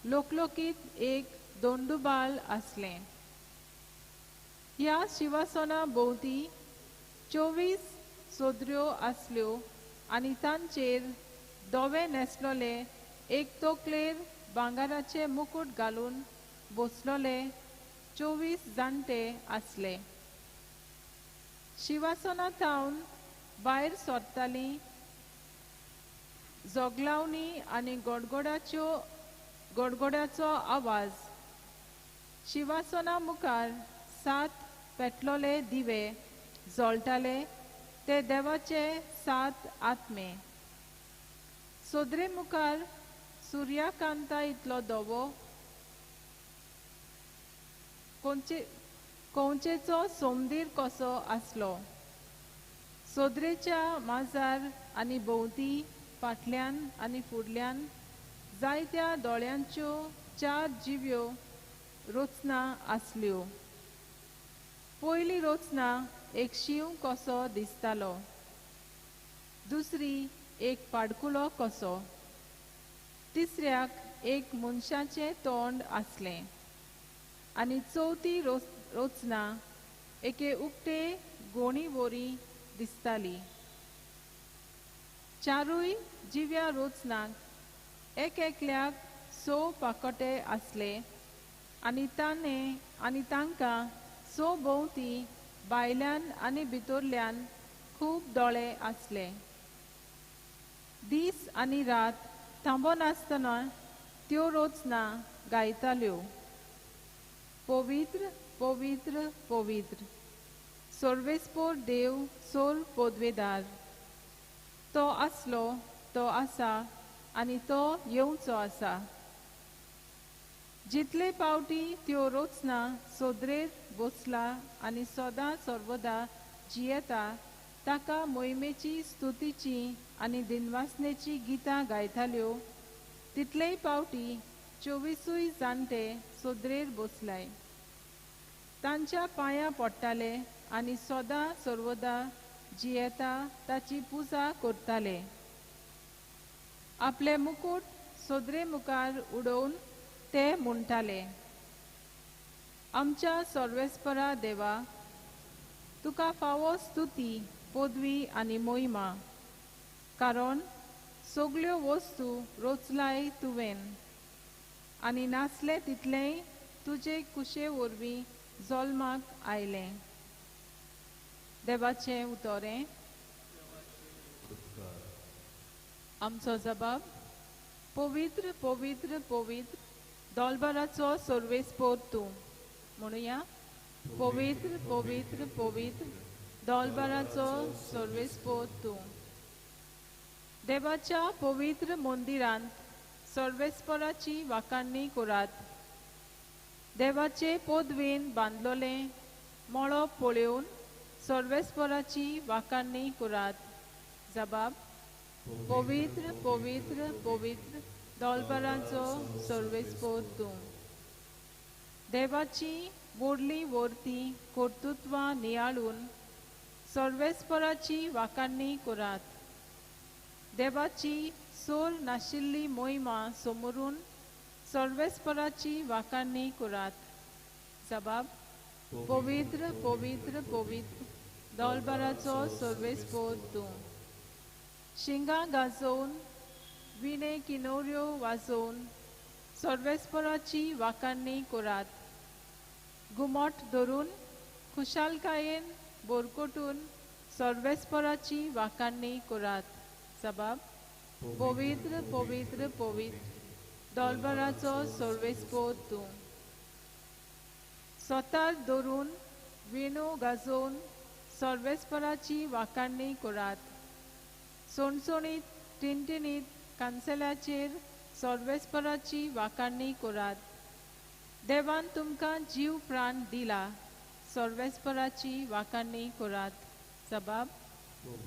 लोकलोकीत एक दोंडुबाल आसलें. ह्या शिवासना भोंवती 24 सोदऱ्यो आसल्यो आनी तांचेर धवे न्हेसलोले एक तकलेर भांगराचे मुकूट घालून बसलोले 24 जाणटे आसले. शिवासना थावन भायर सरताली जोगलावणी आनी गडगड्याचो आवाज. शिवासना मुखार 7 पेटलोले दिवे जळटाले, ते देवाचे 7 आत्मे. सोदरे मुखार सुर्याकांता इतलो धवो कंवचेचो सोमदीर कसो आसलो. सोदरेच्या माजार आनी भोंवती फाटल्यान आनी फुडल्यान जायत्या दोळ्यांच्यो 4 जिव्यो रचना आसल्यो. पयली रचना एक शींव कसो दिसतालो, दुसरी एक पाडकुलो कसो, तिसऱ्याक एक मनशाचें तोंड आसलें आनी चवथी रचना एके उक्ते गोणी वरी दिसताली. चारूय जिव्या रचनाक एक एकल्याक 6 पाकोटे आसले आनी ताणें आनी तांकां 6 भोंवती भायल्यान आनी भितरल्यान खूब दोळे आसले. दीस आनी रात थांबनासतना त्यो रचना गायताल्यो, पवित्र पवित्र पवित्र सर्वेस्पोर देव सोर पदवेदार, तो आसलो, तो आसा आनी तो येवचो आसा. जितले पावटी त्यो रचना सोदरेर बसला आनी सदां सर्वदा जियेता ताका मोहिमेची स्तुतीची आनी दिनवासनेची गितां गायताल्यो, तितलेय पावटी 24 जाणटे सोदरेर बसलाय, तांच्या पांयां पडटाले आनी सदां सर्वदा जियेता ताची पुजा करताले. आपले मुकूट सोदरे मुखार उडोवन ते म्हणटाले, आमच्या सर्वेस्परा देवा, तुका फावो स्तुती पदवी आनी मोहिमा, कारण सगल्यो वस्तू रचलाय तुवें आनी नासलें तितलेंय तुजे कुशे वरवीं जल्माक आयलें. देवाचें उतरें. आमचो जबाब पवित्र पवित्र पवित्र दोलबाराचो सर्वेस्पोर तूं. म्हणुया, पवित्र पवित्र पवित्र दोलबाराचो सर्वेस्पोर तूं. देवाच्या पवित्र मंदिरांत सर्वेस्पराची वाखाणणी करात. देवाचे पदवेन बांदलोलें मळब पळोवन सर्वेस्पराची वाखाणणी करात. जबाब पवित्र पवित्र पवित्र दोलबाराचो सर्वेस्पोर तूं. देवाची व्हडलीं वर्ती कर्तृत्वां नियाळून सर्वेस्पराची वाखाणणी करात. देवाची सोर नाशिल्ली मोहिमा समोरून सर्वेस्पराची वाखाणणी करात. जबाब पवित्र पवित्र पवित्र दोलबाराचो सर्वेस्पोर तूं. शिंगां गाजोवन विणे किनोऱ्यो वाजोवन सर्वेस्पराची वाखाणणी करात. घुमट धरून खुशालकायेन बोरकोटून सर्वेस्पराची वाखाणणी करात. जबाब पवित्र पवित्र पवित्र दोलबाराचो सर्वेस्पोर तूं. सोतार धरून वेणू गाजोवन सर्वेस्पराची वाखाणणी करात. सणसणीत टिणटिणीत कांसेलाचेर सर्वेस्पराची वाखाणणी करात. देवान तुमकां जीव प्राण दिला सर्वेस्पराची वाखाणणी करात. जबाब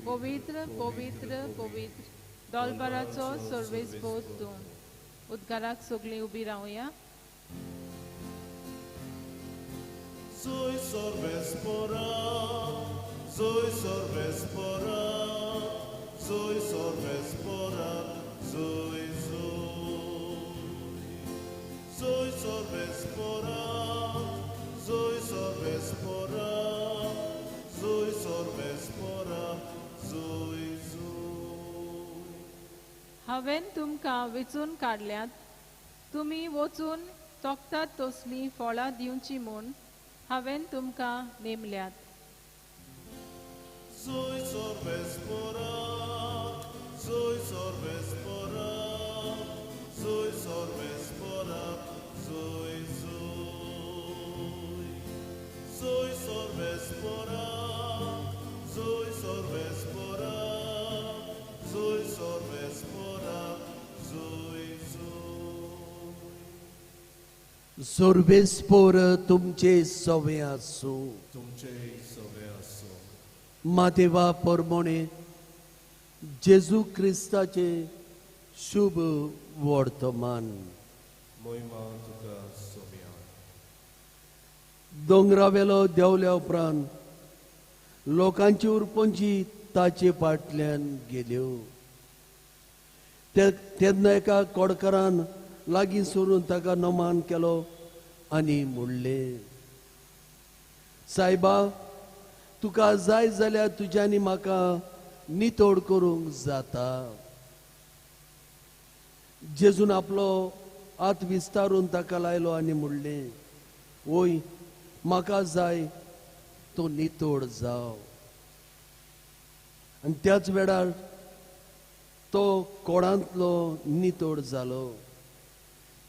पवित्र पवित्र पवित्र दोलबाराचो सर्वेस्पोर तूं. उद्गाराक सगळीं उबी रावया. Zoe sorvespora, Zoe sorvespora, Zoe sorvespora, Zoe Zoe. Zoe sorvespora, Zoe sorvespora, Zoe sorvespora, Zoe Zoe. हांवें तुमकां वेंचून काडल्यात, तुमी वचून तोखतात तसलीं फळां दिवचीं म्हूण हांवें तुमकां नेमल्यात. Zoe sorvespora, Zoe sorvespora, Zoe sorvespora, Zoe Zoe. Zoe sorvespora, Zoe sorvespora, Zoe sorvespora, Zoe Zoe. सर्वेस्पोर तुमचे सवे आसूं. तुमचे सवे आसूं. मादेवा परमोणे जेजू क्रिस्ताचे शुभ वर्तमान. मोहिमा तुका सोम्या. दोंगरावेलो देंवल्या उपरांत लोकांची उरपंची ताचे फाटल्यान गेल्यो. तेन्ना एका कोडकारान लागीं सरून ताका नमान केलो आनी म्हणलें, सायबा, तुका जाय जाल्यार तुज्यांनी म्हाका नितळ करूंक जाता. जेजून आपलो हात विस्तारून ताका लायलो आनी म्हणलें, वय, म्हाका जाय, तो नितळ जाव. आनी त्याच वेळार तो कोडांतलो नितळ जालो.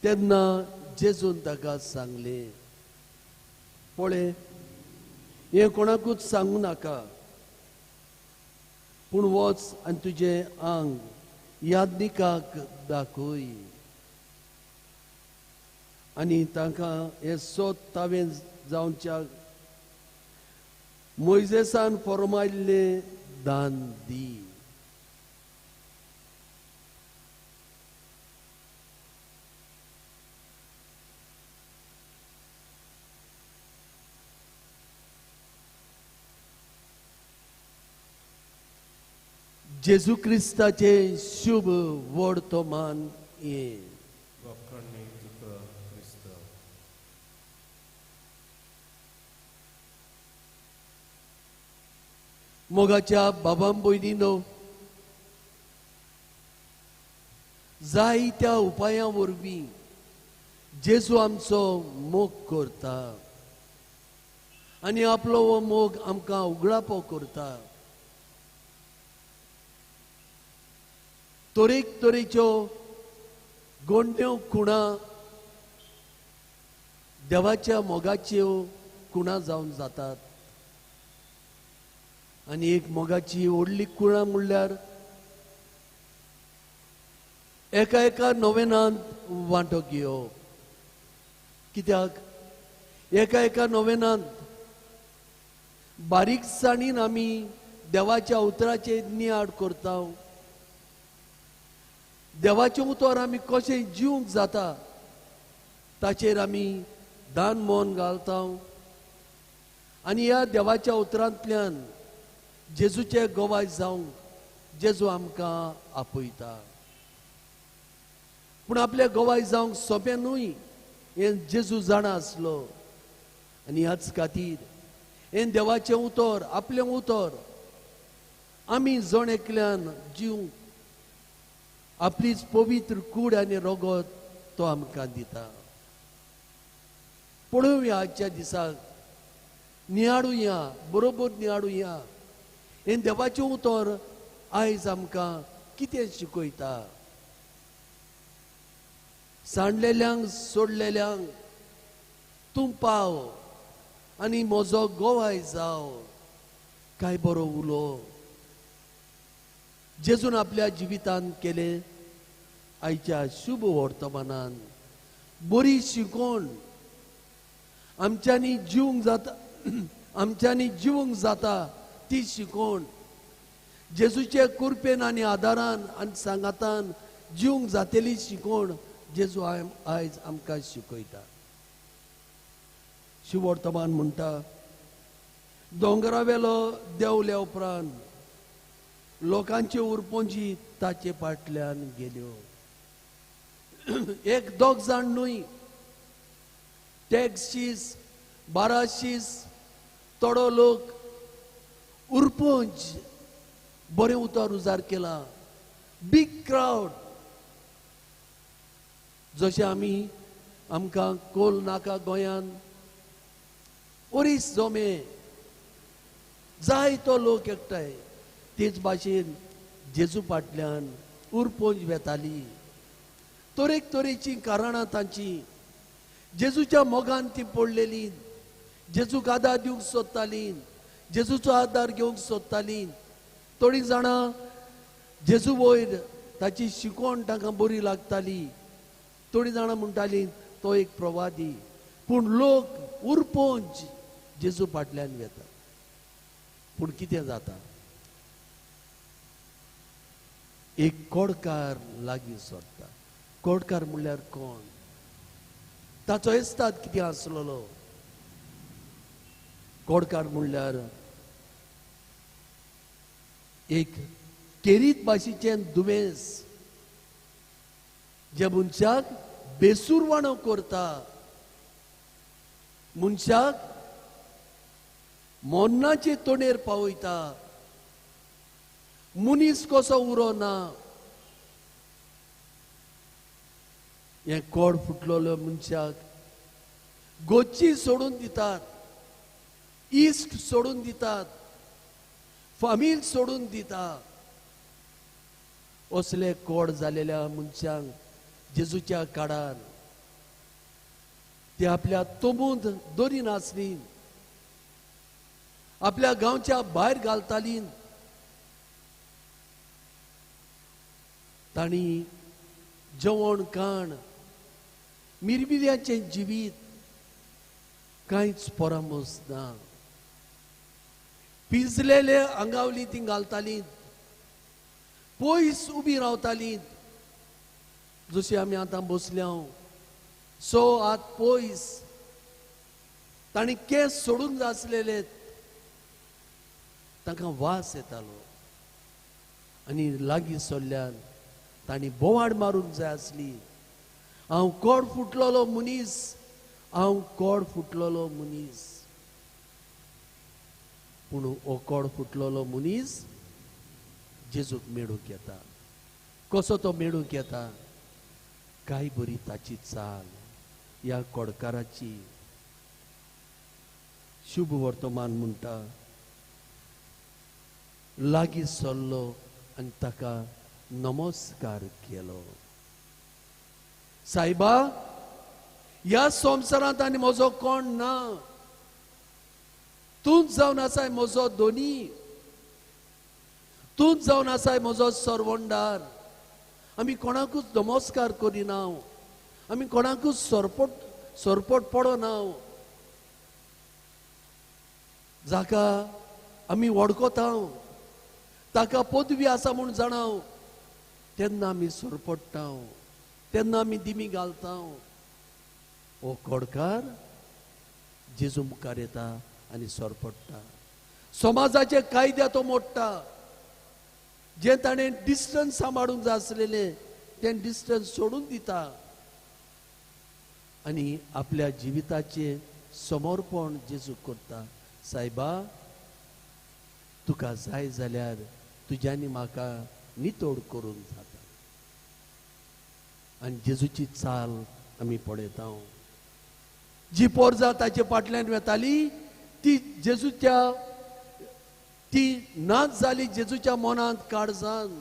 तेन्ना जेजून ताका सांगलें, पळय, हें कोणाकूच सांगू नाका, पूण वच आनी तुजें आंग याज्ञिकाक दाखय आनी तांकां हें सोद तावें जावच्या मोयजेसान फॉर्मायल्लें दान दी. जेजू क्रिस्ताचे शुभ वर्तमान हें. वाखाणणी तुका क्रिस्ता. मोगाच्या बाबां भयणीनो, जायत्या उपायां वरवीं जेजू आमचो मोग करता आनी आपलो हो मोग आमकां उगडापो करता. तरेक तरेच्यो गोंड्यो खुणा देवाच्या मोगाच्यो खुणा जावन जातात आनी एक मोगाची व्हडली खुणा म्हणल्यार एका एका नोवेनांत वांटो घेवप. कित्याक एका एका नोवेनांत बारीकसाणीन आमी देवाच्या उतराचेर नियाळ करता. देवाचें उतर आमी कशें जिवंक जाता ताचेर आमी दान मोन घालता आनी ह्या देवाच्या उतरांतल्यान जेजूचे गोवाय जावंक जेजू आमकां आपयता. पूण आपल्या गोवाय जावंक सोंपें न्हय हें जेजू जाणा आसलो आनी ह्याच खातीर हें देवाचें उतर आपलें उतर आमी जण एकल्यान जीव आपलीच पवित्र कूड आनी रगत तो आमकां दिता. पळोवया आजच्या दिसाक नियाळुया, बरोबर नियाळुया हें देवाचें उतर आयज आमकां कितें शिकयता. सांडलेल्यांक सोडलेल्यांक तूं पाव आनी म्हजो गोवाय जाव. काय बरो उलो जेजून आपल्या जिवितान केलें. आयच्या शुभ वर्तमानान बरी शिकोवन आमच्यांनी जिवंक जाता, आमच्यांनी जिवंक जाता ती शिकोवन जेजूचे कृपेन आनी आदारान आनी सांगातान जिवंक जातेली शिकोवन जेजू आयज आमकां शिकयता. शिवर्तमान म्हणटा दोंगरावेलो देंवल्या उपरांत लोकांच्यो उरपोंजी ताचे फाटल्यान गेल्यो. एक दोग जाण न्हय, टॅक्सीस बाराशीस थोडो लोक उरपोंज बरें उतर उजार केला, बीग क्रावड. जशें आमी आमकां कोल नाका गोंयान ओरीस जोमे जाय तो लोक एकठांय, तेच भाशेन जेजू फाटल्यान उरपोंज वेताली. तरेक तरेचीं कारणां तांची, जेजूच्या मोगान ती पडलेली, जेजूक आदार दिवंक सोदताली, जेजूचो आदार घेवंक सोदताली. थोडीं जाणां जेजू वयर ताची शिकवण तांकां बरी लागताली, थोडीं जाणां म्हणटालीं तो एक प्रवादी. पूण लोक उरपोंज जेजू फाटल्यान वेता. पूण कितें जाता, एक कोडकार लागीं सोदता. कोडकार म्हणल्यार कोण, ताचो एस्ताद कितें आसलेलो. कोडकार म्हणल्यार एक केरीत भाशेचें दुयेंस जे मनशाक बेसूरवाणो करता, मनशाक मरणाचे तोंडेर पावयता, मनीस कसो उरो ना. हें कोड फुटलेलो मनशाक गोची सोडून दितात, इश्ट सोडून दितात, फामील सोडून दिता. असले कोड जालेल्या मनशांक जेजूच्या काळार ते आपल्या तोबूंत दरी नासली, आपल्या गांवच्या भायर घालताली. तांणी जेवण खाण मिरमिऱ्याचें जिवीत कांयच परामोस ना. पिंजलेले आंगावली ती घालताली, पयस उबी रावताली. जशी आमी आतां बसल्या सो आत पयस, तांणी केंस सोडूंक जाय आसलेले, तांकां वास येतालो आनी लागीं सरल्यान तांणी बोवाड मारूंक जाय आसली. हांव कोड फुटलेलो मनीस, हांव कोड फुटलेलो मनीस. पूण हो कोड फुटलेलो मनीस जेजूक मेळूंक येता. कसो तो मेळूंक येता, काय बरी ताची चाल ह्या कोडकाराची. शुभ वर्तमान म्हणटा लागीं सरलो आनी ताका नमस्कार केलो. सायबा, ह्या संवसारांत आनी म्हजो कोण ना, तूंच जावन आसाय म्हजो दोनी, तूंच जावन आसाय म्हजो सरवंडार. आमी कोणाकूच नमस्कार करिना, आमी कोणाकूच सरपट सरपट पडना. जाका आमी वळखता ताका पदवी आसा म्हूण जाणाव, तेन्ना आमी सरपडटा, तेन्ना आमी दिमी घालता. हो कोडकार जेजू मुखार येता आनी सरपडटा. समाजाचे कायद्या तो मोडटा. जें ताणें डिस्टन्स सांबाळूंक जाय आसलेलें तें डिस्टन्स सोडून दिता आनी आपल्या जिविताचें समर्पण जेजू करता. सायबा, तुका जाय जाल्यार तुज्यांनी म्हाका नितोड करूंक जाता. आनी जेजूची चाल आमी पळयता. जी पोरजा ताचे फाटल्यान वेताली ती जेजूच्या ती नाच जाली जेजूच्या मनांत काळजान.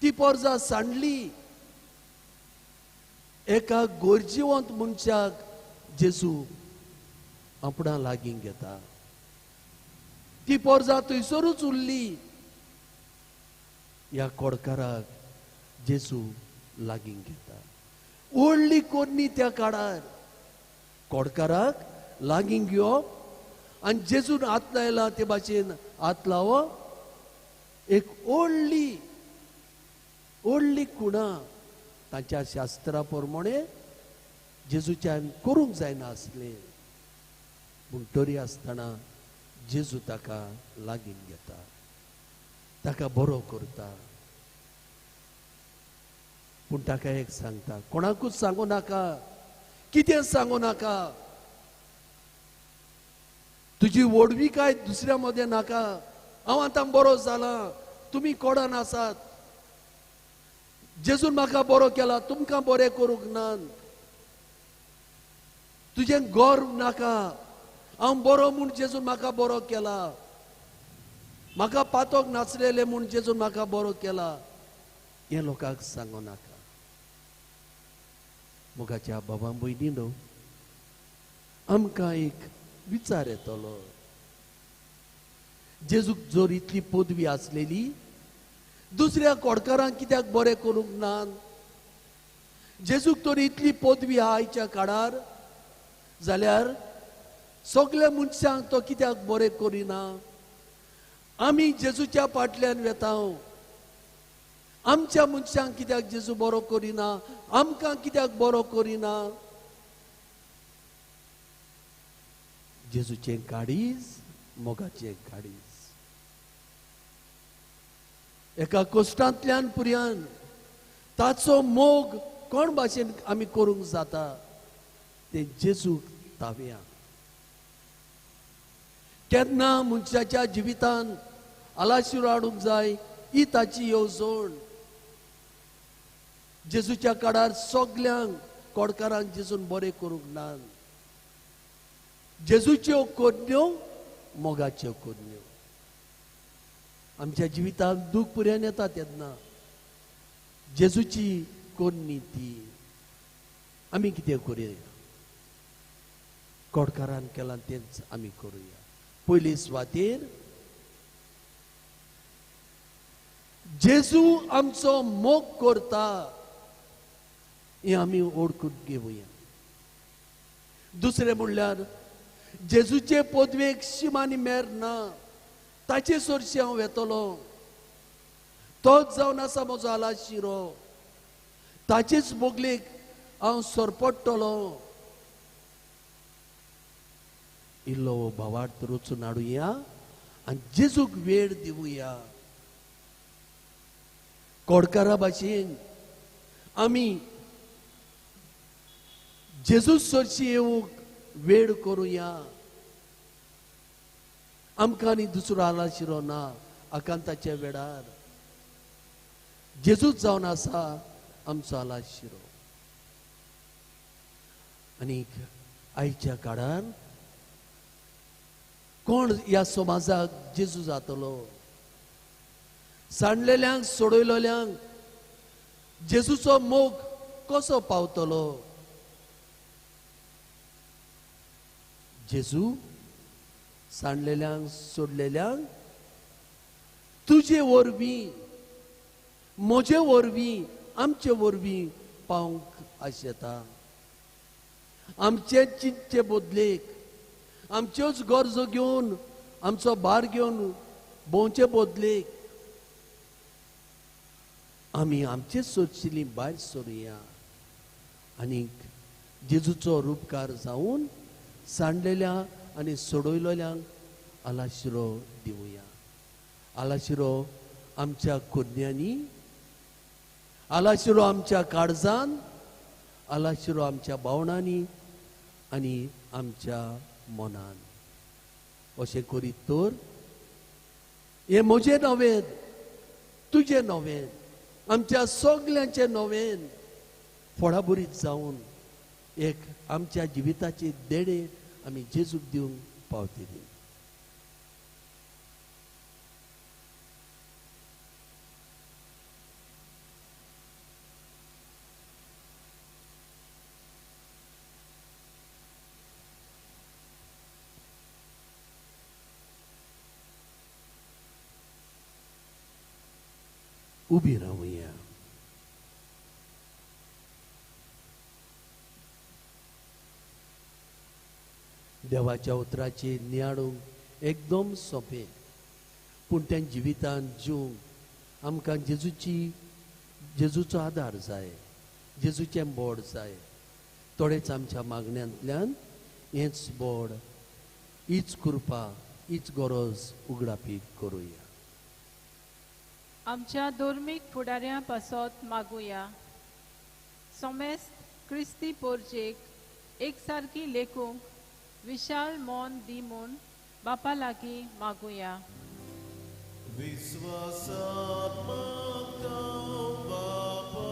ती पोरजा सांडली. एका गरजेवंत मनशाक जेजू आपणा लागीं घेता. ती पोरजा थंयसरूच उरली. ह्या कोडकाराक जेजू लागीं घेता. व्हडली कोरणी त्या काळार कोडकाराक लागीं घेवप आनी जेजून हात लायला ते भाशेन हात लावप एक व्हडली व्हडली खुणा तांच्या शास्त्रा प्रमाणे जेजूच्यान करूंक जायना आसलें. पूण तरी आसतना जेजू ताका लागीं घेता, ताका बरो करता. पूण ताका एक सांगता, कोणाकूच सांगू नाका, कितें सांगू नाका, तुजी व्हडविकाय दुसऱ्या मदें नाका. हांव आतां बरो जाला, तुमी कोडान आसात, जेजून म्हाका बरो केला, तुमकां बरें करूंक ना, तुजें गर्व नाका, हांव बरो म्हूण जेजून म्हाका बरो केला, म्हाका पातोक नाचलेलें म्हूण जेजून म्हाका बरो केला, हें लोकांक सांगू नाका. मोगाच्या बाबा भयणी न्हू, आमकां एक विचार येतलो, जेजूक जर इतली पदवी आसलेली दुसऱ्या कोडकारांक कित्याक बरें करूंक ना? जेजूक तर इतली पदवी आहा आयच्या काळार जाल्यार सगल्या मनशांक तो कित्याक बरें करिना? आमी जेजूच्या फाटल्यान वेता, आमच्या मनशांक कित्याक जेजू बरो करिना? आमकां कित्याक बरो करिना? जेजूचें काळीज मोगाचें काळीज. एका कश्टांतल्यान पुर्यान ताचो मोग कोण भाशेन आमी करूंक जाता तें जेजूक तावया. केन्ना मनशाच्या जिवितान आलाशिरो हाडूंक जाय ही ताची येवजण. जेजूच्या काळार सगल्यांक कोडकारांक जेजून बरें करूंक ना. जेजूच्यो करण्यो मोगाच्यो करण्यो. आमच्या जिवितांत दूख पुर्यान येता तेन्ना जेजूची करणी ती आमी कितें करुया? कोडकारान केलां तेंच आमी करुया. पयले सुवातेर जेजू आमचो मोग करता हें आमी ओळखून घेवया. दुसरें म्हणल्यार जेजूचे पदवेक शीम आनी मेर ना, ताचे सरशी हांव वेतलो, तोच जावन आसा म्हजो आलाशिरो, ताचेच बोगलेक हांव सरपडटलो. इल्लो भावार्थ रचून हाडुया आनी जेजूक वेळ दिवया. कोडकारा भाशेन आमी जेजू सरशी येवंक वेळ करुया. आमकां आनी दुसरो आलाशिरो ना. आकांताच्या वेळार जेजूच जावन आसा आमचो आलाशिरो. आनी आयच्या काळान कोण ह्या समाजाक जेजू जातलो? सांडलेल्यांक सोडयलेल्यांक जेजूचो मोग कसो पावतलो? जेजू सांडलेल्यांक सोडलेल्यांक तुजे वरवीं, म्हजे वरवीं, आमचे वरवीं पावंक आशेता. आमचे चिंतचे बदलेक, आमच्योच गरजो घेवन, आमचो भार घेवन भोंवचे बदलेक आमी आमचे सोदशिली भायर सरुया आनी जेजूचो रुपकार जावन सांडलेल्या आनी सोडयलेल्यांक आलाशिरो दिवया. आलाशिरो आमच्या कुर्न्यांनी, आलाशिरो आमच्या काळजान, आलाशिरो आमच्या भावनांनी आनी आमच्या मनान. अशें करीत तर हें म्हजें नवें, तुजें नवें, आमच्या सगल्यांचें नवें फोडाबरीत जावन एक आमच्या जिविताची देणे आमी जेजूक दिवंक पावतली. उबी रावया. देवाच्या उतराची नियाळूंक एकदम सोंपें, पूण त्या जिवितान जिवंक आमकां जेजूचो आदार जाय, जेजूचें बोड जाय. थोडेच आमच्या मागण्यांतल्यान हेंच बोड, हीच कृपा, हीच गरज उगडापी करुया. आमच्या धर्मीक फुडाऱ्यां पासत मागुया. समेस्त क्रिस्ती पोरजेक एकसारकी लेखूंक विशाल मन दी म्हूण बापा लागीं मागुया. विश्वासात मागता बापा,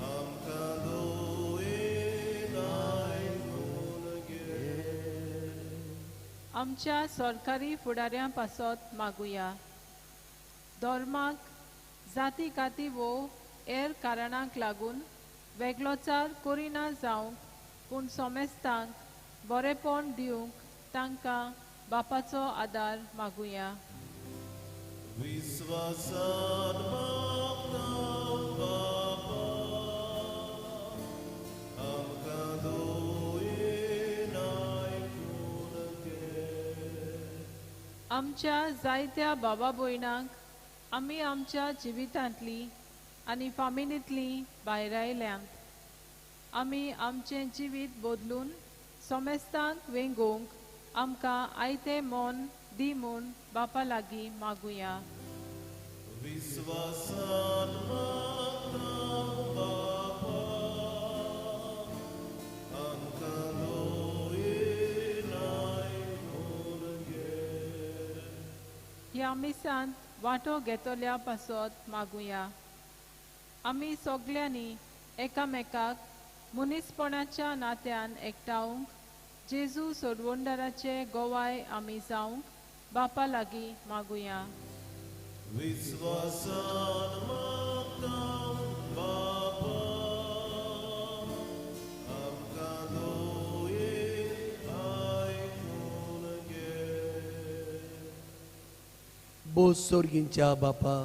आमकां दोये आयकून घे. आमच्या सरकारी फुडाऱ्यां पासत मागुया. धर्माक, जाती काती वो हेर कारणांक लागून वेगळोचार करिना जावंक, पूण समेस्तांक बरेपण दिवंक तांकां बापाचो आदार मागुया. विश्वासान मागता बापा, आमकां दोये आयकून घे. आमच्या जायत्या बाबा भयणांक आमी आमच्या जिवितांतली आनी फामिलींतली भायर आयल्यांत. आमी आमचें जिवीत बदलून समेस्तांक वेंगोवंक आमकां आयतें मन दी म्हूण बापा लागीं मागुया. विश्वासान मागता बापा, आमकां दोये आयकून घे. ह्या मिसांत वांटो घेतल्या पासत मागुया. आमी सगल्यांनी एकामेकाक मनीसपणाच्या नात्यान एकठावंक जेजू सोडवणदाराचे गोवाय आमी जावंक बापा लागीं मागुया. विश्वासान मागता बापा, आमकां दोये आयकून घे. बोस सोर्गींच्या बापा,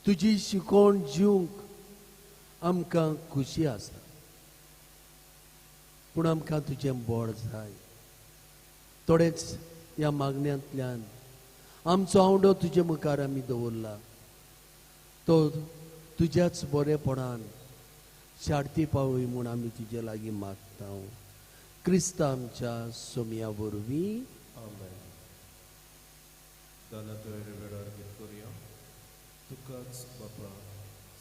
तुजी शिकोवण जिवंक आमकां खुशी आसा, पूण आमकां तुजें बोड जाय. थोडेच ह्या मागण्यांतल्यान आमचो आवडो तुजे मुखार आमी दवरला, तो तुज्याच बरेपणान शार्ती पावय म्हूण आमी तुजे लागीं मागता. क्रिस्त आमच्या सोमया वरवीं. आमेन. दादा तयारी वेळार गीत करुया. तुकाच बापा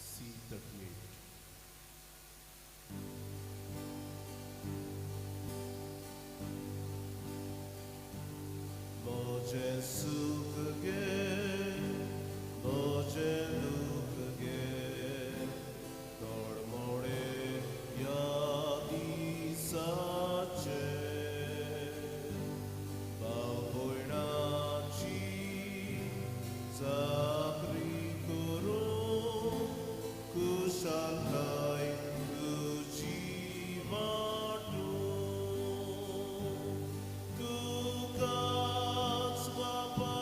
सी 38. म्हजें सूख गे, म्हजें दूख गे, तळमळे ह्या दिसाचे, भाव भयणाची चाकरी करून कुशालकाय तुजी वांटूं. तुकाच बापा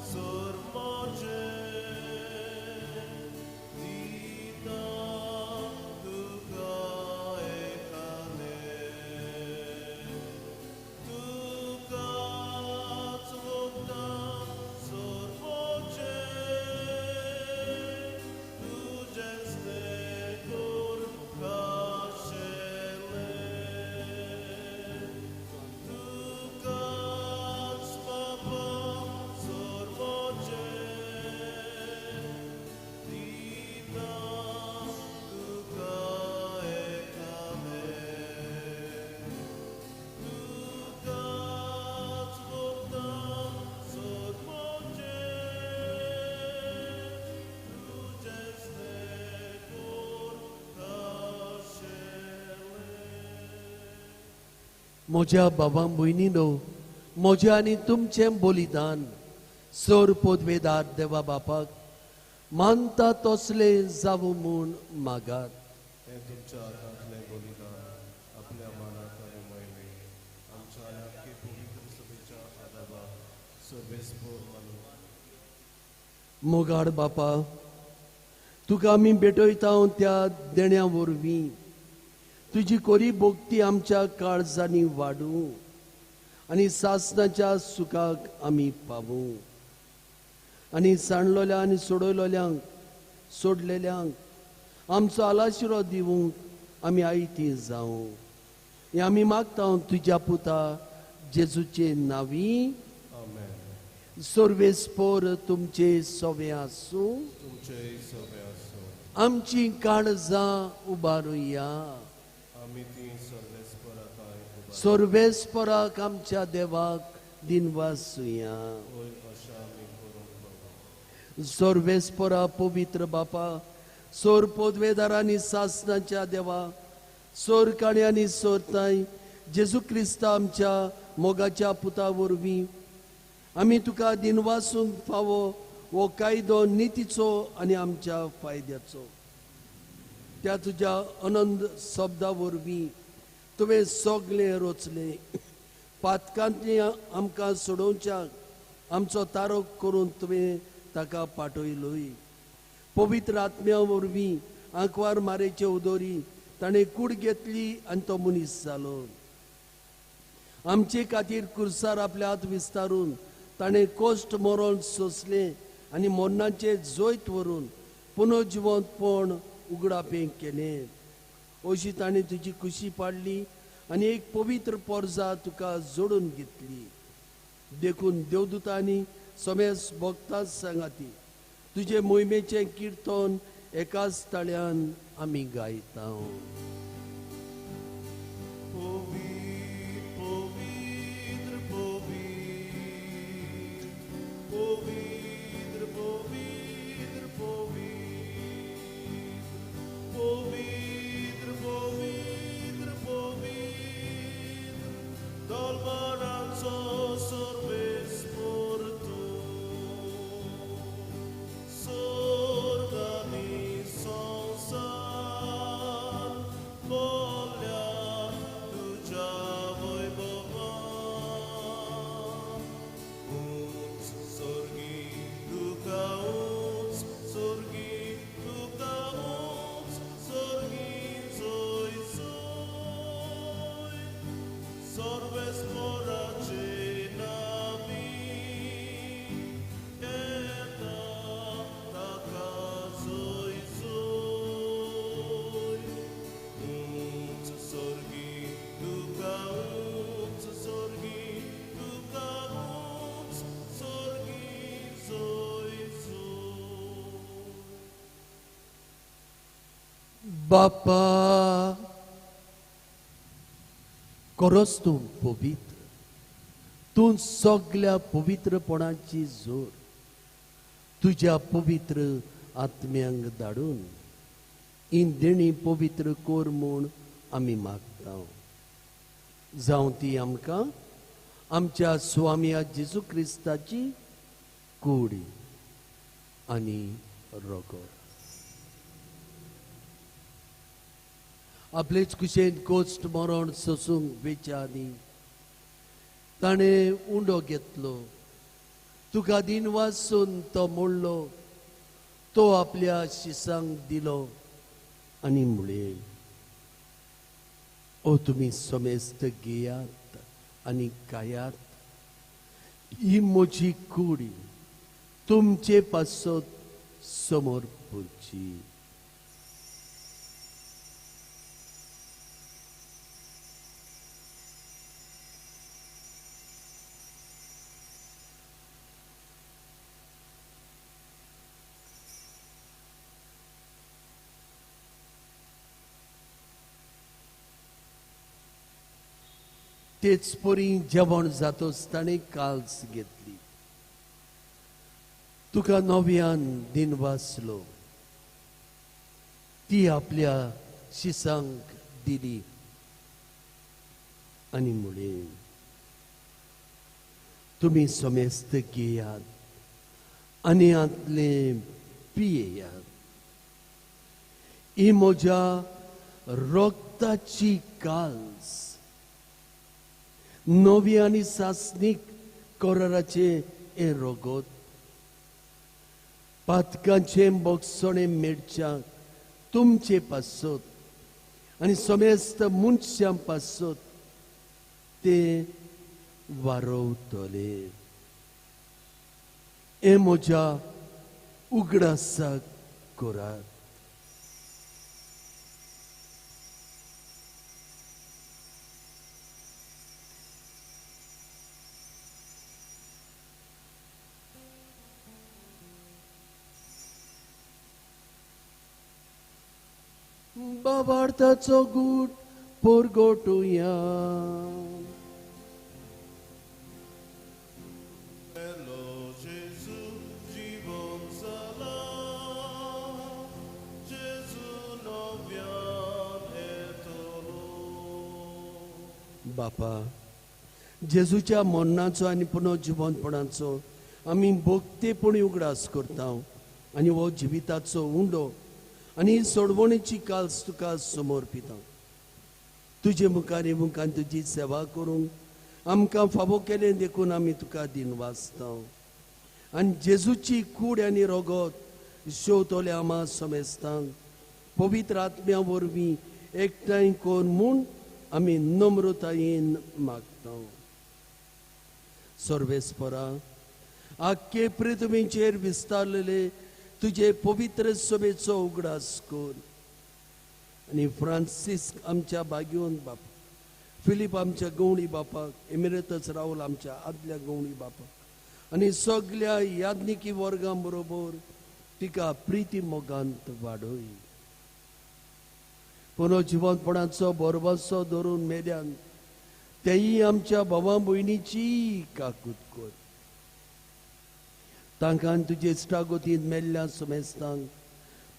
सर म्हजें, म्हज्या बाबा भयणीनो, म्हज्या आनी तुमचें बलिदान सोर पदवेदार देवा बापाक मानता तसलें जावं म्हूण मागात. हें तुमच्या हातांतलें बलिदान आपल्या मानाक आनी मोहिमेक आमच्या आनी पवित्र सभेच्या आदाबाक सर्वेस्पोर मानून. मोगाड बापा, तुका आमी भेटयता त्या देण्या वरवीं तुजी कोरी भक्ती आमच्या काळजांनी वाडूं आनी सासणाच्या सुखाक आमी पावूं. आनी सांडलोल्या आनी सोडयलोल्यांक सोडलेल्यांक आमचो आलाशिरो दिवंक आमी आयती जावं. हें आमी मागता तुज्या पुता जेजूचे नांवी. आमेन. सर्वेस्पोर तुमचे सोवे आसूं. तुमचेय सोवे आसूं. आमची काळजां उबारुया. आमी ती सर्वेस्पराक सर्वेस्पराक आमच्या देवाक दिनवासुया. अशा आमी करूंक फावो. सर्वेस्परा पवित्र बापा, सोर पदवेदारांनी सासणाच्या देवा, सोर काणयांनी सोरताय जेजू क्रिस्ता आमच्या मोगाच्या पुता वरवीं आमी तुका दिनवासूंक फावो हो कायदो नितीचो आनी आमच्या फायद्याचो. त्या तुज्या अनंत शब्दा वरवीं तुवें सगळें रचलें. पातकांतली आमकां सोडोवच्याक आमचो तारक करून तुवें ताका पाठयलोय. पवित्र आत्म्या वरवीं आंकवार मारेचे उदोरी ताणें कूड घेतली आनी तो मनीस जालो. आमचे खातीर कुर्सार आपल्या हात विस्तारून ताणें कश्ट मरण सोंसलें आनी मरणाचें जैत व्हरून पुनर्जिवंतपण उगडापें केलें. अशी ताणें तुजी खुशी पाडली आनी एक पवित्र पोरजा तुका जोडून घेतली. देखून देवदूतांनी समेस भक्तां सांगाती तुजे मोहिमेचें किर्तन एकाच ताळ्यान आमी गायता. पवित्र पवित्र पवित्र पवित्र पवित्र पवित्र पवित्र पवित्र दलबणांचो सर्वेस्पोर तूं स्वर्ग आनी संवसार भरल्या तुज्या वैभवान. उंच स्वर्गी तुका, उंच स्वर्गी तुका, उंच स्वर्गी जय जय सर्वेस्पोराचे नामी येता ताका जय जय. उंच स्वर्गी तुका, उंच स्वर्गी तुका, उंच स्वर्गी जय जय. बापा, खरोच तूं पवित्र, तूं सगल्या पवित्रपणाची जोर तुज्या पवित्र आत्म्यांक धाडून ही देणी पवित्र कर म्हूण आमी मागता. जावं ती आमकां आमच्या स्वामया जेजू क्रिस्ताची कूड आनी रगत. आपलेच कुशेन कोश्ट मरण सोसूंक वेच्या आदी ताणें उंडो घेतलो. तुका दिनवासून तो मोडलो, तो आपल्या शिसांक दिलो आनी म्हणलें, ओ तुमी समेस्त घेयात आनी खायात, ही म्हजी कूड तुमचे पासत समर्पची. तेच परी जेवण जातोच ताणें काल्स घेतली. तुका नव्यान दिनवासलो, ती आपल्या शिसांक दिली आनी म्हणलें, तुमी समेस्त घेयात आनी हांतलें पियेयात. ही म्हज्या रक्ताची काल्स, नवी आनी सासणीक कराराचें हें रगत. पातकांचें बोगसणें मेळच्याक तुमचे पासत आनी समेस्त मनशां पासत ते वारवतले. हें म्हज्या उगडासाक करात. बाबार्थाचो गूट परगटुया. बापा, जेजूच्या मरणाचो आनी पुनर्जिवनपणाचो आमी भक्तेपणी उगडास करता आनी हो जिविताचो उंडो आनी सोडवणेची काल्स तुका समर्पिता. तुजे मुखार येवंक आनी तुजी सेवा करूंक आमकां फावो केलें देखून आमी तुका दिनवासता. आनी जेजूची कूड आनी रगत शेवतले आमा समेस्तांक पवित्र आत्म्या वरवीं एकठांय कर म्हूण आमी नम्रतायेन मागता. सर्वेस्परा, आख्खे पृथ्वीचेर विस्तारलेले तुजे पवित्र सभेचो उगडास कर आनी फ्रांसिस्क आमच्या भाग्योन बापा, फिलीप आमच्या गवणी बापाक, एमिरेतस राहुल आमच्या आदल्या गवणी बापाक आनी सगल्या याज्ञिकी वर्गां बरोबर तिका प्रिती मोगांत वाडय. पुनर्जिवनपणाचो भरवंसो धरून मेल्यान तेय आमच्या भावा भयणीची काकूत कर. तांकां तुजे इश्टागतींत मेल्ल्या समेस्तांक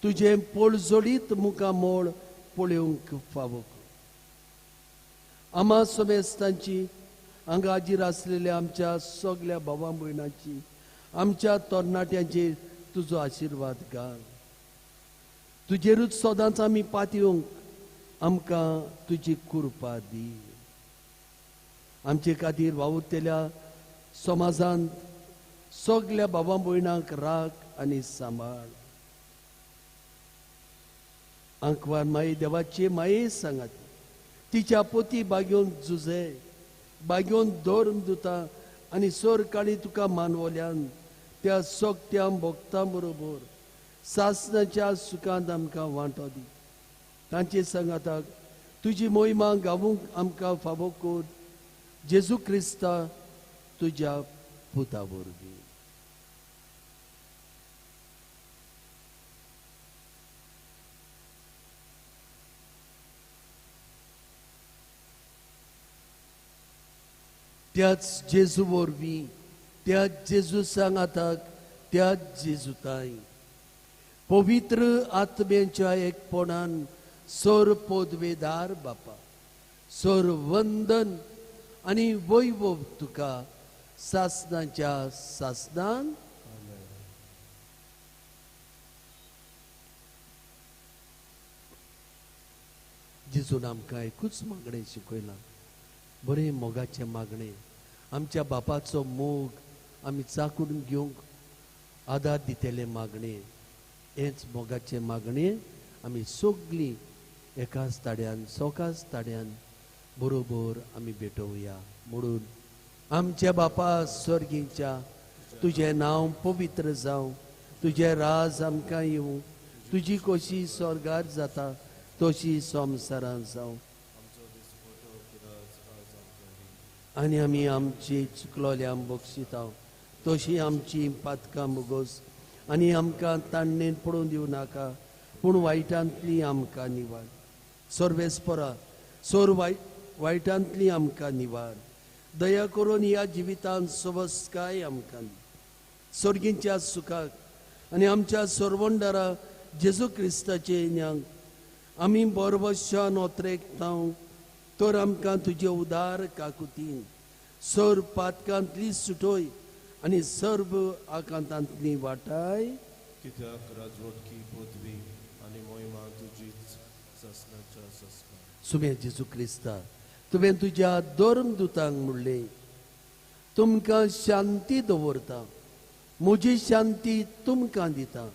तुजें पोळजोडीत मुखामोळ पळोवंक फावो कर. आमा समेस्तांची, हांगा हाजीर आसलेल्या आमच्या सगल्या भावा भयणांची, आमच्या तरणाट्यांचेर तुजो आशिर्वाद घाल. तुजेरूच सदांच आमी पातयेवंक आमकां तुजी कृपा दी. आमचे खातीर वावुरतल्या समाजांत सगल्या भावा भयणांक राख आनी सांबाळ. आंकवार माई देवाची माये सांगात तिच्या पोती बागेवन झुजे बागेवन धर्म दिता आनी सरकाळी तुका मानवल्यान त्या सोगत्या भोगता बरोबर सासणाच्या सुखांत आमकां वांटो दी. तांचे सांगाताक तुजी मोहिमा गावूंक आमकां फावो कर जेजू क्रिस्ता तुज्या पुता वरवीं. त्याच जेजू वरवीं, त्याच जेजू सांगाताक, त्याच जेजूताय पवित्र आत्म्याच्या एकपणान सर पदवेदार बापा, सर वंदन आनी वैभव तुका सासणाच्या सासणान. जेजून आमकां एकूच मागणें शिकयलां, बरें मोगाचें मागणें. आमच्या बापाचो मोग आमी चाकून घेवंक आदार दितले मागणें, हेंच मोगाचें मागणें आमी सगळीं एकाच ताड्यान सकाच ताड्यान बरोबर आमी भेटोवया. म्हणून आमच्या बापा स्वर्गीच्या, तुजें नांव पवित्र जावं, तुजें राज आमकां येवं, तुजी कशी स्वर्गार जाता तशी संवसारांत जावं. आनी आमी आमची चुकलोल्या बक्षिता तशी आमची पातकां बोगोस आनी आमकां ताणणेन पडून दिवं नाका, पूण वायटांतली आमकां निवार. सर्वेस्परा, सोर वायटांतली आमकां निवार. दया करून ह्या जिवितांत सवस्काय आमकां स्वर्गींच्या सुखाक आनी आमच्या सर्वंडरा जेजू क्रिस्ताचे ज्ञान आमी बरबशान ओत्रेकतांव तर आमकां तुजे उदार काकुतीन सर्व पातकांतली सुटोय आनी सर्व आकांतांतली वाटाय. कित्याक राजवटकी पदवी आनी मोहिमा तुजीच सासणाच्या सासणा. सुम्या जेजू क्रिस्ता, तुवें तुज्या धर्मदुतांक म्हणलें, तुमकां शांती दवरता, म्हजी शांती तुमकां दिता.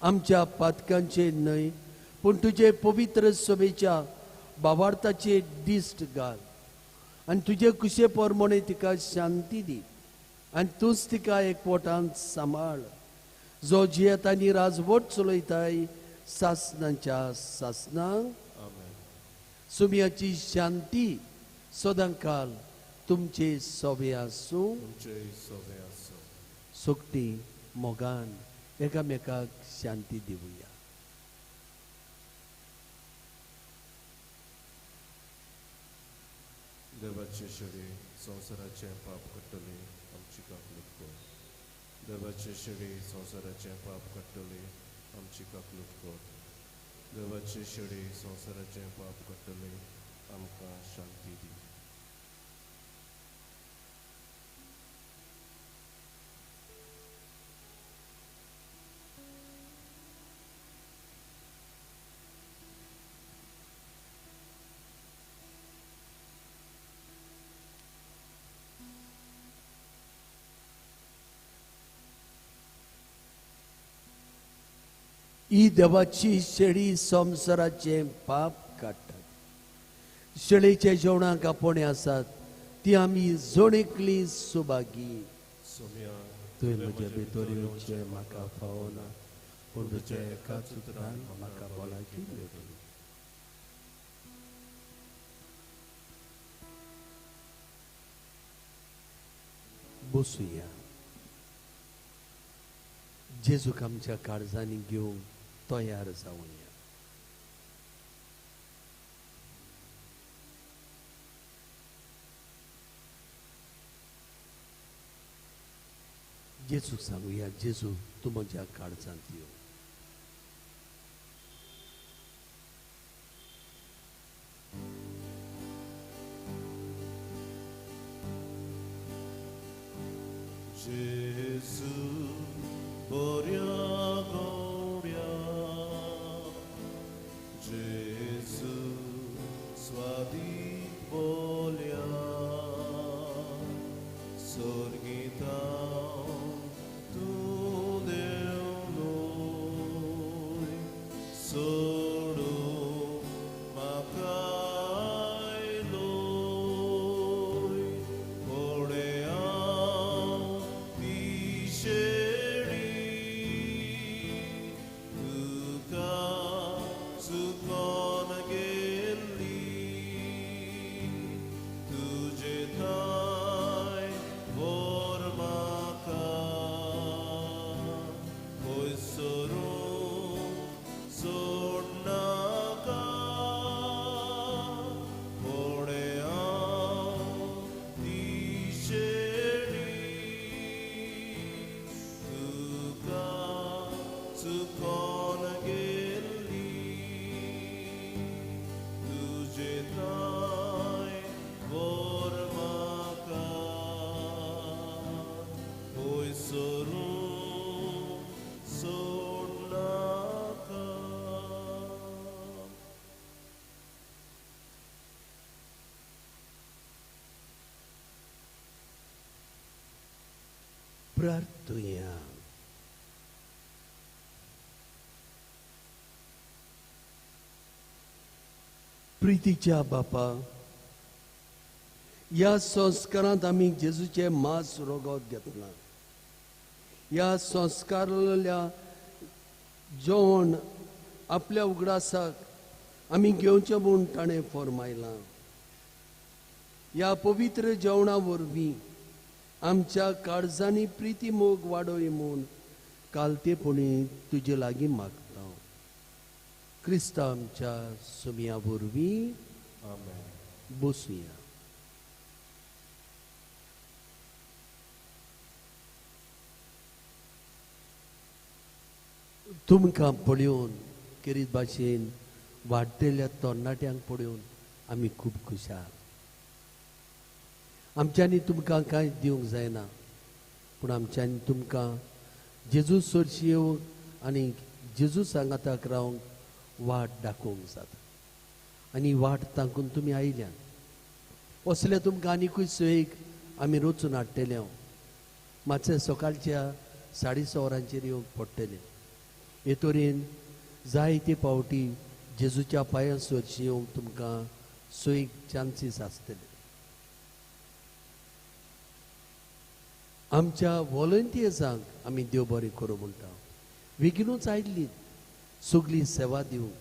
आमच्या पातकांचेर न्हय पूण तुजे पवित्र सभेच्या बावार्थाचेर दिश्ट घाल आनी तुजे कुशे प्रमाणे तिका शांती दी आनी तूंच तिका एकवटान सांबाळ, जो जियेता आनी राजवट चलयताय सासणाच्या सासणाक. सुम्याची शांती सदांकाल तुमचे सोबे आसूं. सोगटी मोगान एकामेकाक शांती दिवया. देवाचे शेळी संवसाराचें पाप काडटली आमची काकलूट कर. देवाचे शेळी संवसाराचें पाप काडटली आमची काकलूट कर. देवाचे शेळी संवसाराचें पाप काडटली आमकां शांती दी. ही देवाची शेळी संवसाराचें पाप काडटात. शेळीच्या जेवणाक आपोवणें आसात ती आमी जण एकली सुभागी. तुवें म्हज्या भितर येवचें म्हाका फावना, पूण तुज्या एकाच उतरान म्हाका भलायकी मेळटली. बसुया. जेजूक आमच्या काळजांनी घेवंक तयार जावया. जेजूक सांगुया, जेजू तूं म्हज्या काळजांत यो. जेजू बऱ्या गवड्या, जेजू स्वादीक बोल्या, स्वर्गीता तूं देवलोय, सोडूं म्हाका आयलोय, पळय हांव ती शेळी तुका चुकोन गेल्ली, तुजे थांय व्हर म्हाका, पयस सरून सोडनाका, पळय हांव ती शेळी तुका चुकोन गेल्ली, तुजे थांय व्हर म्हाका, पयस सरून सोडनाका. प्रार्थुया. प्रितीच्या बापा, ह्या संस्कारांत आमी जेजूचें मांस रगत घेतलां. ह्या संस्कारांतल्या जेवण आपल्या उगडासाक आमी घेवचें म्हूण ताणें फर्मायलां. ह्या पवित्र जेवणा वरवीं आमच्या काळजांनी प्रिती मोग वाडोय म्हूण कालतेपणी तुजे लागीं मागता. क्रिस्ता आमच्या सुमया वरवीं. बसुया. तुमकां पळोवन केरीत भाशेन वाडटेल्या तरणाट्यांक पळोवन आमी खूब खुशाल. आमच्यांनी तुमकां कांय दिवंक जायना, पूण आमच्यांनी तुमकां जेजू सरशी येवंक आनी जेजू सांगाताक रावंक वाट दाखोवंक जाता आनी वाट तांकून तुमी आयल्यान. असले तुमकां आनिकूय सोयीक आमी रचून हाडटले. हांव मातशें सकाळच्या 6:30 वरांचेर येवंक पडटलें. हे तरेन जायते फावटी जेजूच्या पांयां सरशी येवंक तुमकां सोयीक चान्सीस आसतले. आमच्या वॉलंटियर्सांक आमी देव बरें करूं म्हणटा. बेगिनूच आयिल्ली सगळी सेवा दिवंक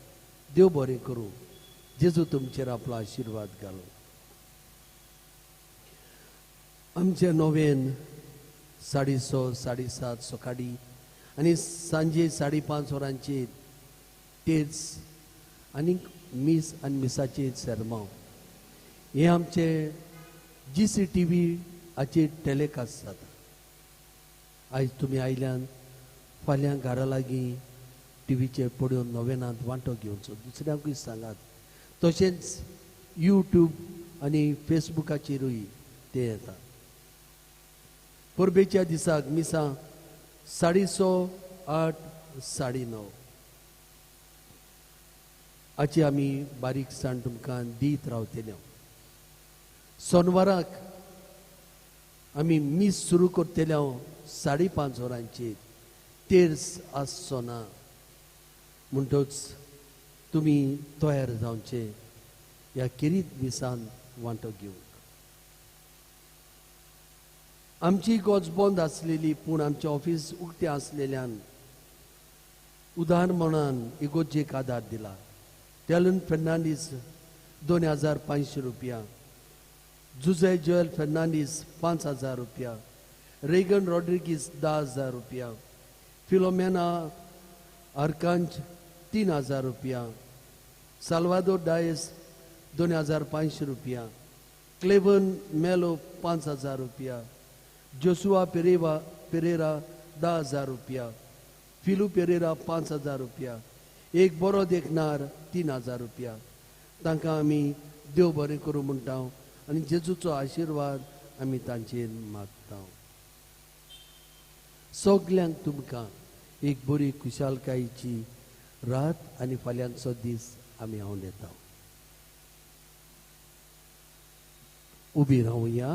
देव बरें करूं. जेजू तुमचेर आपलो आशिर्वाद घालूं. आमचें नोवेन 6:30 7:30 सकाळी आनी सांजे 5:30 वरांचेर तेच आनी मीस आनी मिसाचेर सेरमांव हें आमचें GCTV हाचेर टेलिकास्ट जाता. आयज तुमी आयल्यान फाल्यां घरा लागीं टिवीचेर पळोवन नोवेनांत वांटो घेवचो, दुसऱ्यांकूय सांगात. तशेंच यूट्यूब आनी फेसबुकाचेरूय तें येता. परबेच्या दिसाक मिसां 6:30 8 9:30 हाची आमी बारीकसाण तुमकां दीत रावतले. सोनवाराक आमी मीस सुरू करतले 5:30 वरांचेर. तेर्स आसचो ना म्हणटच तुमी तयार जावचे ह्या खेरीत मिसान वांटो घेवंक. आमची गज बंद आसलेली पूण आमचें ऑफीस उक्तें आसलेल्यान उदाहरण म्हणून इगोर्जेक आदार दिला. टेलन फेर्नांडीस 2500 रुपया, जुझे जोएल फेर्नांडीस 5000 रुपया, रेगन रॉड्रिगीस 10000 रुपया, फिलोमेना आर्कांच 3000 रुपया, साल्वादोर डायस 2500 रुपया, क्लेवन मेलो 5000 रुपया, जोसुआ पेरेरा 10000 रुपया, फिलू पेरेरा 5000 रुपया, एक बरो देखणार 3000 रुपया. तांकां आमी देव बरें करूं म्हणटा आनी जेजूचो आशिर्वाद आमी तांचेर मागता. सगल्यांक तुमकां एक बरी खुशालकायेची रात आनी फाल्यांचो दीस आमी हांव येता. उबी रावया.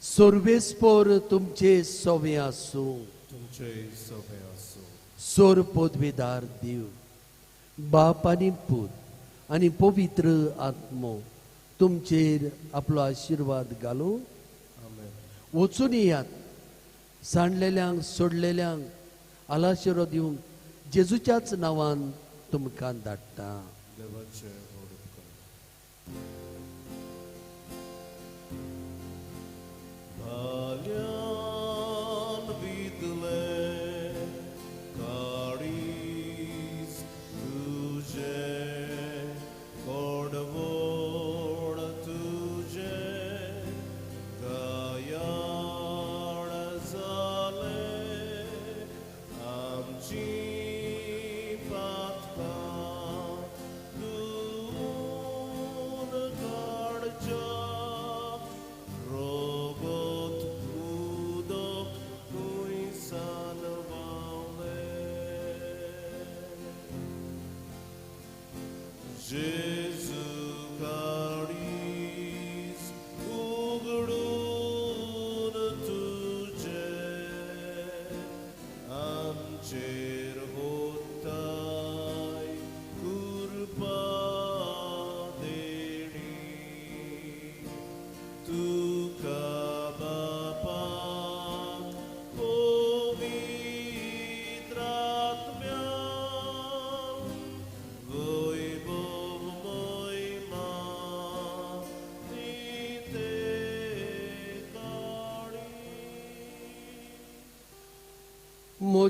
सर्वेस्पोर तुमचे सवे आसूं, तुमचे सवे आसूं. सोर पदवेदार देव बाप आनी पूत आनी पवित्र आत्मो तुमचेर आपलो आशिर्वाद घालूं. वचून येयात, सांडलेल्यांक सोडलेल्यांक आलाशिरो दिवंक जेजूच्याच नांवान तुमकां धाडटा.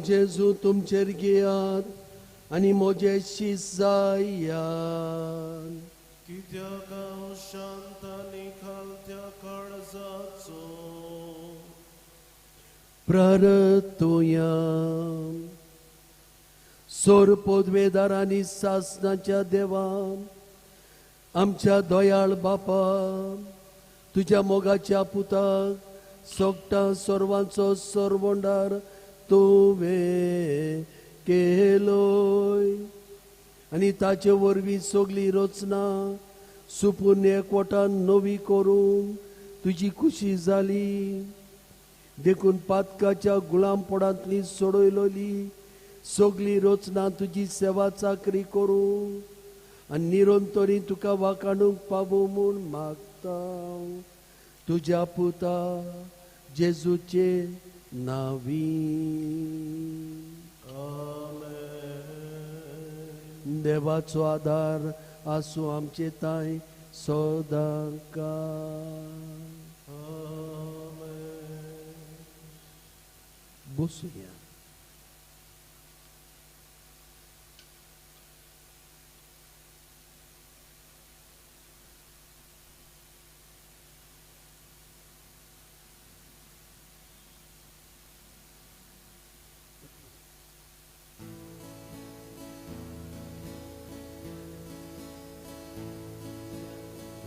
जेजू तुमचेर घेयात आनी म्हजे शीस जायात. कित्याक हांव शांत आनी खालत्या काळजाचो. प्रार्थुया. सोर पदवेदार आनी सासणाच्या देवा, आमच्या दयाळ बापा, तुज्या मोगाच्या पुताक सोगटा सर्वांचो सरवंडार तुवें केलोय आनी ताचे वरवीं सगली रचना सुपूर्ण एकवटान नवी करूंक तुजी खुशी जाली. देखून पातकाच्या गुलामपणांतली सोडयलोली सगली रचना तुजी सेवा चाकरी करूं आनी निरंतरी तुका वाखाणूंक पावूं म्हूण मागता तुज्या पुता जेजूचे नांवी. देवाचो आदार आसूं आमचे ताय सदांकाळ. बसुया.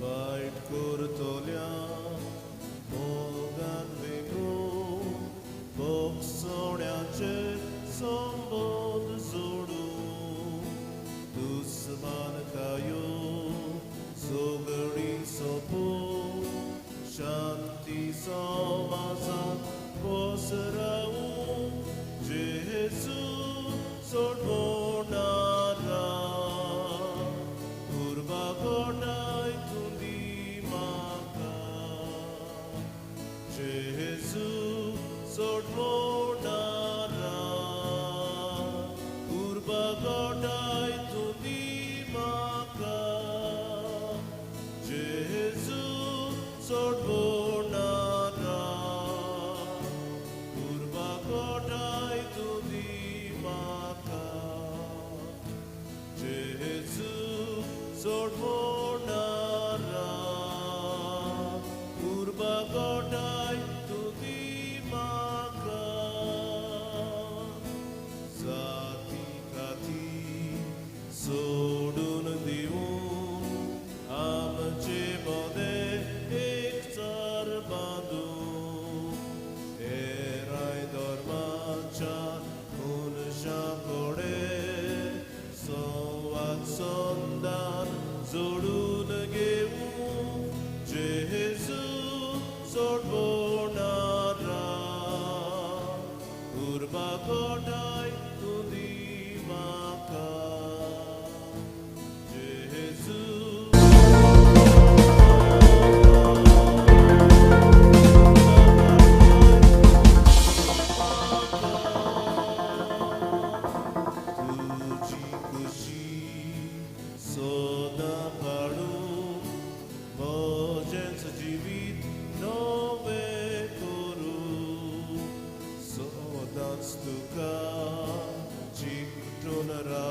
वायट करतल्या मोगान वेगून भोगसण्याचे संबंद जोडून दुस्मानकायो सगळी सोंपून शांती समाजांत पसरावून जेजू सोडवणारा उर्बा कोणाय तुंदी म्हाका जेजू सोडवणारा उर्बा कोणाय तुंदी म्हाका जेजू सोडवणारा उर्बा कोणाय तुंदी म्हाका जेजू सोडवणारा उर्बा कोणाय तुंदी म्हाका जाती काती सोडून दिवन आमचे मदें एकचार बांदून हेराय धर्माच्या मनशां कडेन संवाद संदान जोडून घेवूं जेजू सोडवणारा उर्बा कोणाय तुंदी म्हाका जेजू. तुजी खुशी सदां पाळूं म्हजेंच जिवीत नवें करूं सदांच तुका चिकटून रावूं.